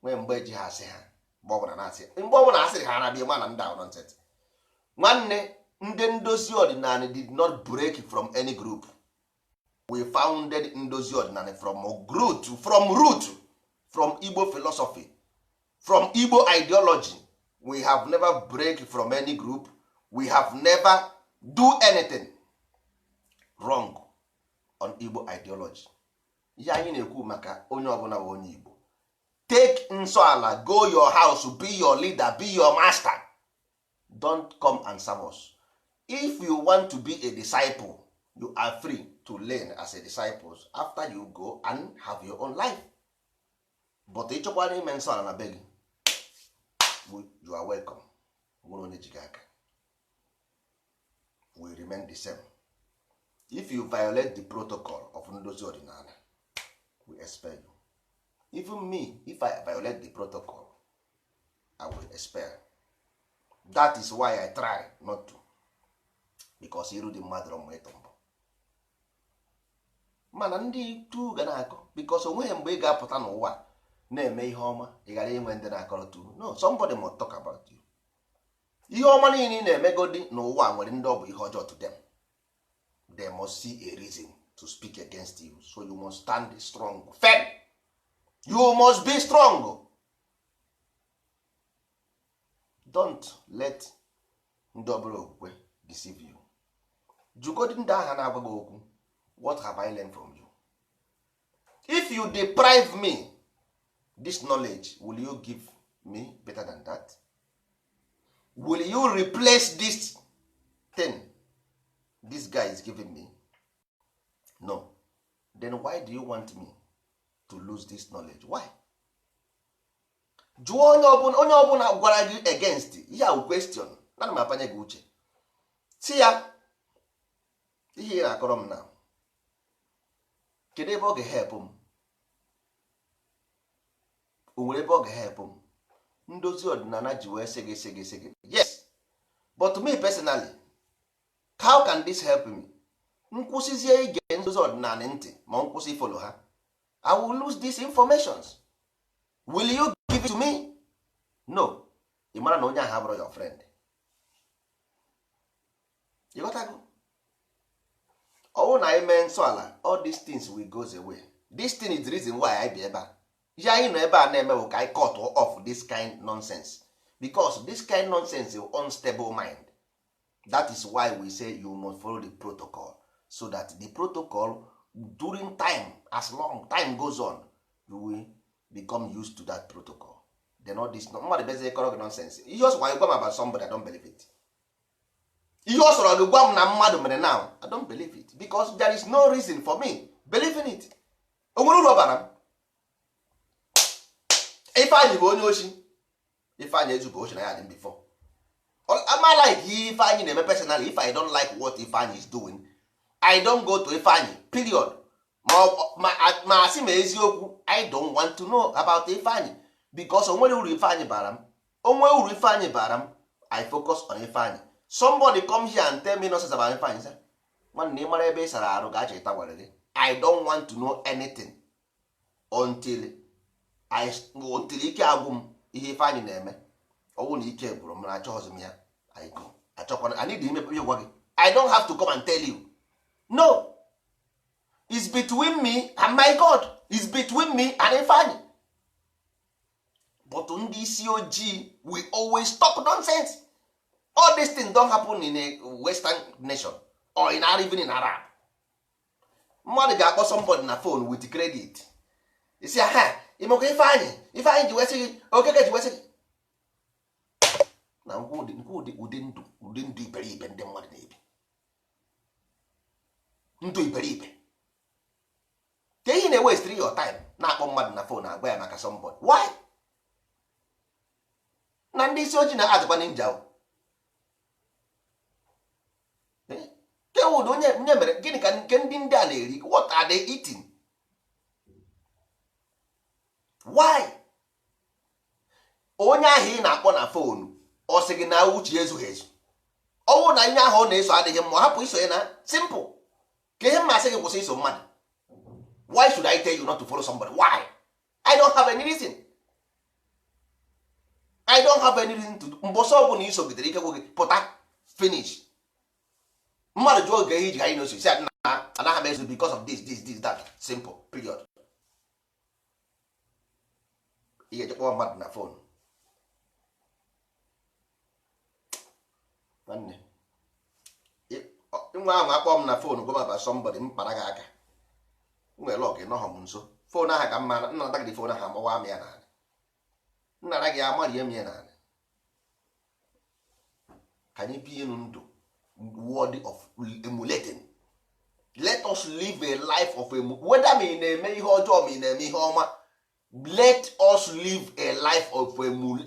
Nwee mgbe eji ha asị ha, mgbe ọbụla na-asị, mgbe ọbụla asịrị ha na-abịa ma na ndị ahụ nonsense. Nwanne, ndị ndozi ọdịnala did not break from any group. We founded ndozi ọdịnala from root, from root, from Igbo philosophy, from Igbo ideology. We have never break from any group. We have never do anything wrong on Igbo ideology. Ihe anyị na-ekwu maka onye ọbụla bụ onye Igbo, take nsọ ala, go your house, be your leader, be your master. Don't come and serve us. If you want to be a disciple, you are free to learn as a disciple. After, you go and have your own life. But ịchọkwara ime nsọ ala na be gị, you are welcome. Nwere onye ji gị aka. We remain the same. If you violate the protocol of ndozi ọdịnala, we expel you. Even me, if I violate the protocol, I will expel. That is why I try not to, because iru dị mmadụ mma ịtụ mbọ. Mana ndị tu ga na-akọ, because onweghị mgbe ị ga-apụta n'ụwa na-eme ihe ọma, ị ghara inwe ndị na-akọrọ tu. No, somebody must talk about you. Ihe ọma niile ị na-emegodi n'ụwa nwere ndị ọ bụ ihe ọjọọ to them. They must see a reason to speak against you. So you must stand strong, firm. You must be strong. Don't let ndị ọbụla okwukwe deceive you. Jugodi ndị agha na-agwa gị okwu, what have I learned from you? If you deprive me this knowledge, will you give me better than that? Will you replace this thing this guy is giving me? No. Then why do you want me to lose this knowledge? Why? Jụọ onye ọbụla, onye ọbụla gwara gị against ihe a question na m apanye gị uche, si ya ihe ị na-akọrọ m na kedu ebe ọ ga-ehepụ m? O nwere ebe ọ ga-ehepụ m? Ndozi ọdịnala ji wee sị gị, sị gị, sị gị yes, but me personally, how can this help me? Nkwụsịzie ige ndozi ọdịnala ntị, ma m kwụsị follow ha, I will lose these informations. Will you give it to me? No. Ị mara na onye ahụ abụrụ your friend. Ịghọtago? Ọwụ na anyị mee nsọ ala, all these things will goes away. This thing is the reason why anyị bi ebe a. Ihe anyị nọ ebe a na-eme bụ ka anyị cut off this kind nonsense, because this kind nonsense is unstable mind. That is why we say you must follow the protocol, so that the protocol, during time, as long time goes on, you will become used to that protocol. Then all this mmadụ bịazie kọrọ gị nonsense. Ihe ọ sọkwa gwa m about somebody, I don't believe it. Ihe ọ sọrọ gị gwa m na mmadụ mere now, I don't believe it, because there is no reason for me believing it. O nwere uru ọ bara m? Ifeanyị bụ onye ochi. Ifeanyị ezubụ ochi na ya dị before. Ama like ihe Ifeanyị na-eme personally. If I don't like what Ifeanyị is doing, I don't go to Ifeanyị, period. Ma asị ma eziokwu, I don't want to know about Ifeanyị because o nwere uru Ifeanyị bara m. Onwe uru Ifeanyị bara m, I focus on Ifeanyị. Somebody come here and tell me nonsense about Ifeanyị, sị nwanne, ị mara ebe ị sara arụ ga cheta gwara gị. I don't want to know anything until ike agwụ m ihe Ifeanyị na-eme. Ọwụ na ike gwụrụ m na achọghịzị m ya, I go. Achọkwana I need imepe ihe gwa gị. I don't have to come and tell you. No, it's between me and my God. It's between me and Ifeanyị. But ndị isi ojii, we always talk nonsense. All these things don't happen in a western nation or in even in Arab. Mmadụ ga-akpọ somebody na phone with credit, isi ha imekwa Ifeanyị, Ifeanyị ji wesị gị, Okeke ji wesị gị na nkwa ụdị ndụ iberibe ndị mmadụ na-ebi, ndụ iberibe ka ihe na-ewestri your time na-akpọ mmadụ na phone agwa ya maka somebody. Why? Na ndị isi ojii na-azụkwa ninja o. Kewụd onye mere gịnị ka nke ndị a na-eri? What are they eating? Why? Onye ahụ ị na-akpọ na phone, ọ sị gị na uche ezughị ezu. Ọnwụ na ihe ahụ ọ na-eso adịghị mma, hapụ iso ya na simple. Ka ihe mmasị gị, kwụsị iso mmadụ. Why should I tell you not to follow somebody? Why? I don't have any reason. I don't have any reason to. Mbọsọ ọbụla isogidere ike gwụ gị, pụta, finish. Mmadụ jụọ oge ihe iji anyị n'oso, si na anaghị m eso because of this, this, this, that. Simple, period. Ihe ejekpọọ mmadụ na phone, nwanne, nwa ahụ akpọ m na phone gwa m about somebody, m kpara gị aka nwere lọk nọghọ m nso. Phone ahụ ka mma nna nata gị, phone ahụ agbawa m ya n'ala, nnara gị amarie m ya n'ala. Ka anyị bie ndụ worthy of emulating. Let us live a life of whether ma ị na-eme ihe ọjọọ, ma ị na-eme ihe ọma, let us live a life of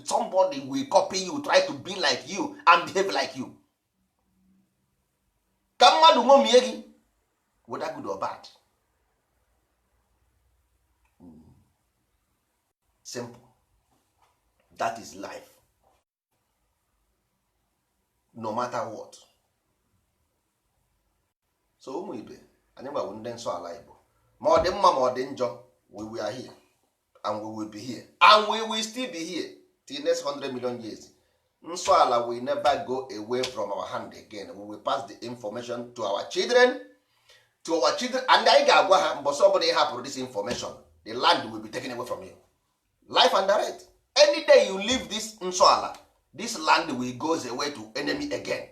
somebody will copy you, try to be like you and behave like you. Ka mmadụ ṅomie gị, whether good or bad. Simple. That is life, no matter what. So ụmụ ibe anyị gbawo ndị nsọ ala Igbo, ma ọ dị mma ma ọ dị njọ, we are here and we will be here and we will still be here till next 100 million years. Nsọ ala will never go away from our hand again. We will pass the information to our children, to our children, and anyị ga-agwa ha, mbọsị ọbụla ị hapụrụ this information, the land will be taken away from you, life and direct. Any day you leave this nsọ ala, this land will goes away to enemy again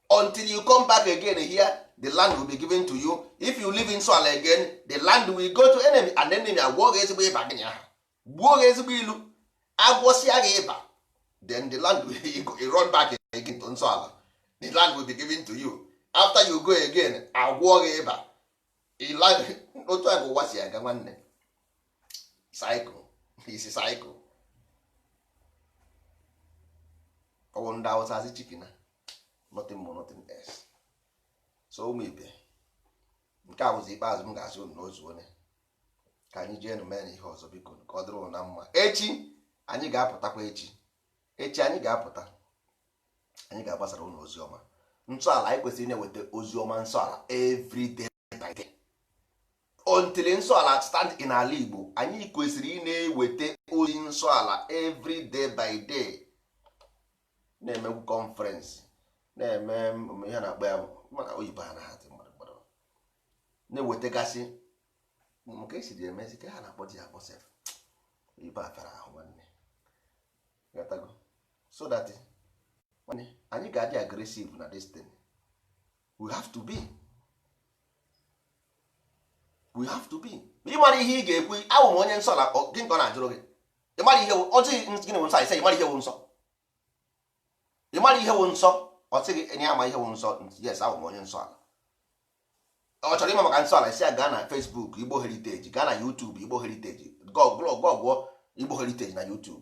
until you come back again here. The land will be given to you. If you leave nsọ ala again, the land will go to enemy, and enemy agwọ gị ezigbo ịba gị ahụ, gbuo gị ezigbo ilu, agwọsịa gị ịba. Then the land will run back again to nsọ ala. The land will be given to you. After you go again, agwọ gị ịba. Otu a ka ụwa si aga, nwanne. Cycle isi cycle. Ọwụ ndị Awụsa asị chikina, nothing more, nothing else. So ụmụ ibe, nke a bụzi ikpeazụ m ga-asị unu n'ozu onye ka anyị jee nụ mee ihe ọzọ. Biko, ka ọ dịrị unu na mma. Echi anyị ga-apụtakwa. Echi, echi anyị ga-apụta, anyị ga-agbasara unu ozi ọma nsọ ala. Anyị kwesịrị na-eweta ozi ọma nsọ ala every day by day until nsọ ala stand in ala Igbo. Anyị kwesịrị ị na-eweta ozi nsọ ala every day by day, na-emekwu conference, na-eme ihe na-akpọ ya mana oyibo ha na-ahazi mmadụ na-ewetagasị nke esiri emezi ka ha na-akpọ di akpọ sef oyibo a fara ahụ, nwanne. Ghọtago? So that, nwanne, anyị ga-adị aggressive na this thing. We have to be, we have to be. Ịmara ihe ị ga-ekwu, awụ m onye nsọ ala gị nke ọ na-ajụrụ gị, ịmara ihe ọtụ gịnị wụ nsọ? Anyị sị ịmara ihe wụ nsọ, ịmara ihe wụ nsọ. Ọ sị gị enye ama ihe wụ nsọ. Yes, awụ m onye nsọ ala. Ọ chọrọ ịma maka nsọ ala, si ya gaa na Facebook Igbo Heritage, gaa na YouTube Igbo Heritage, gọgụọ Igbo Heritage na YouTube.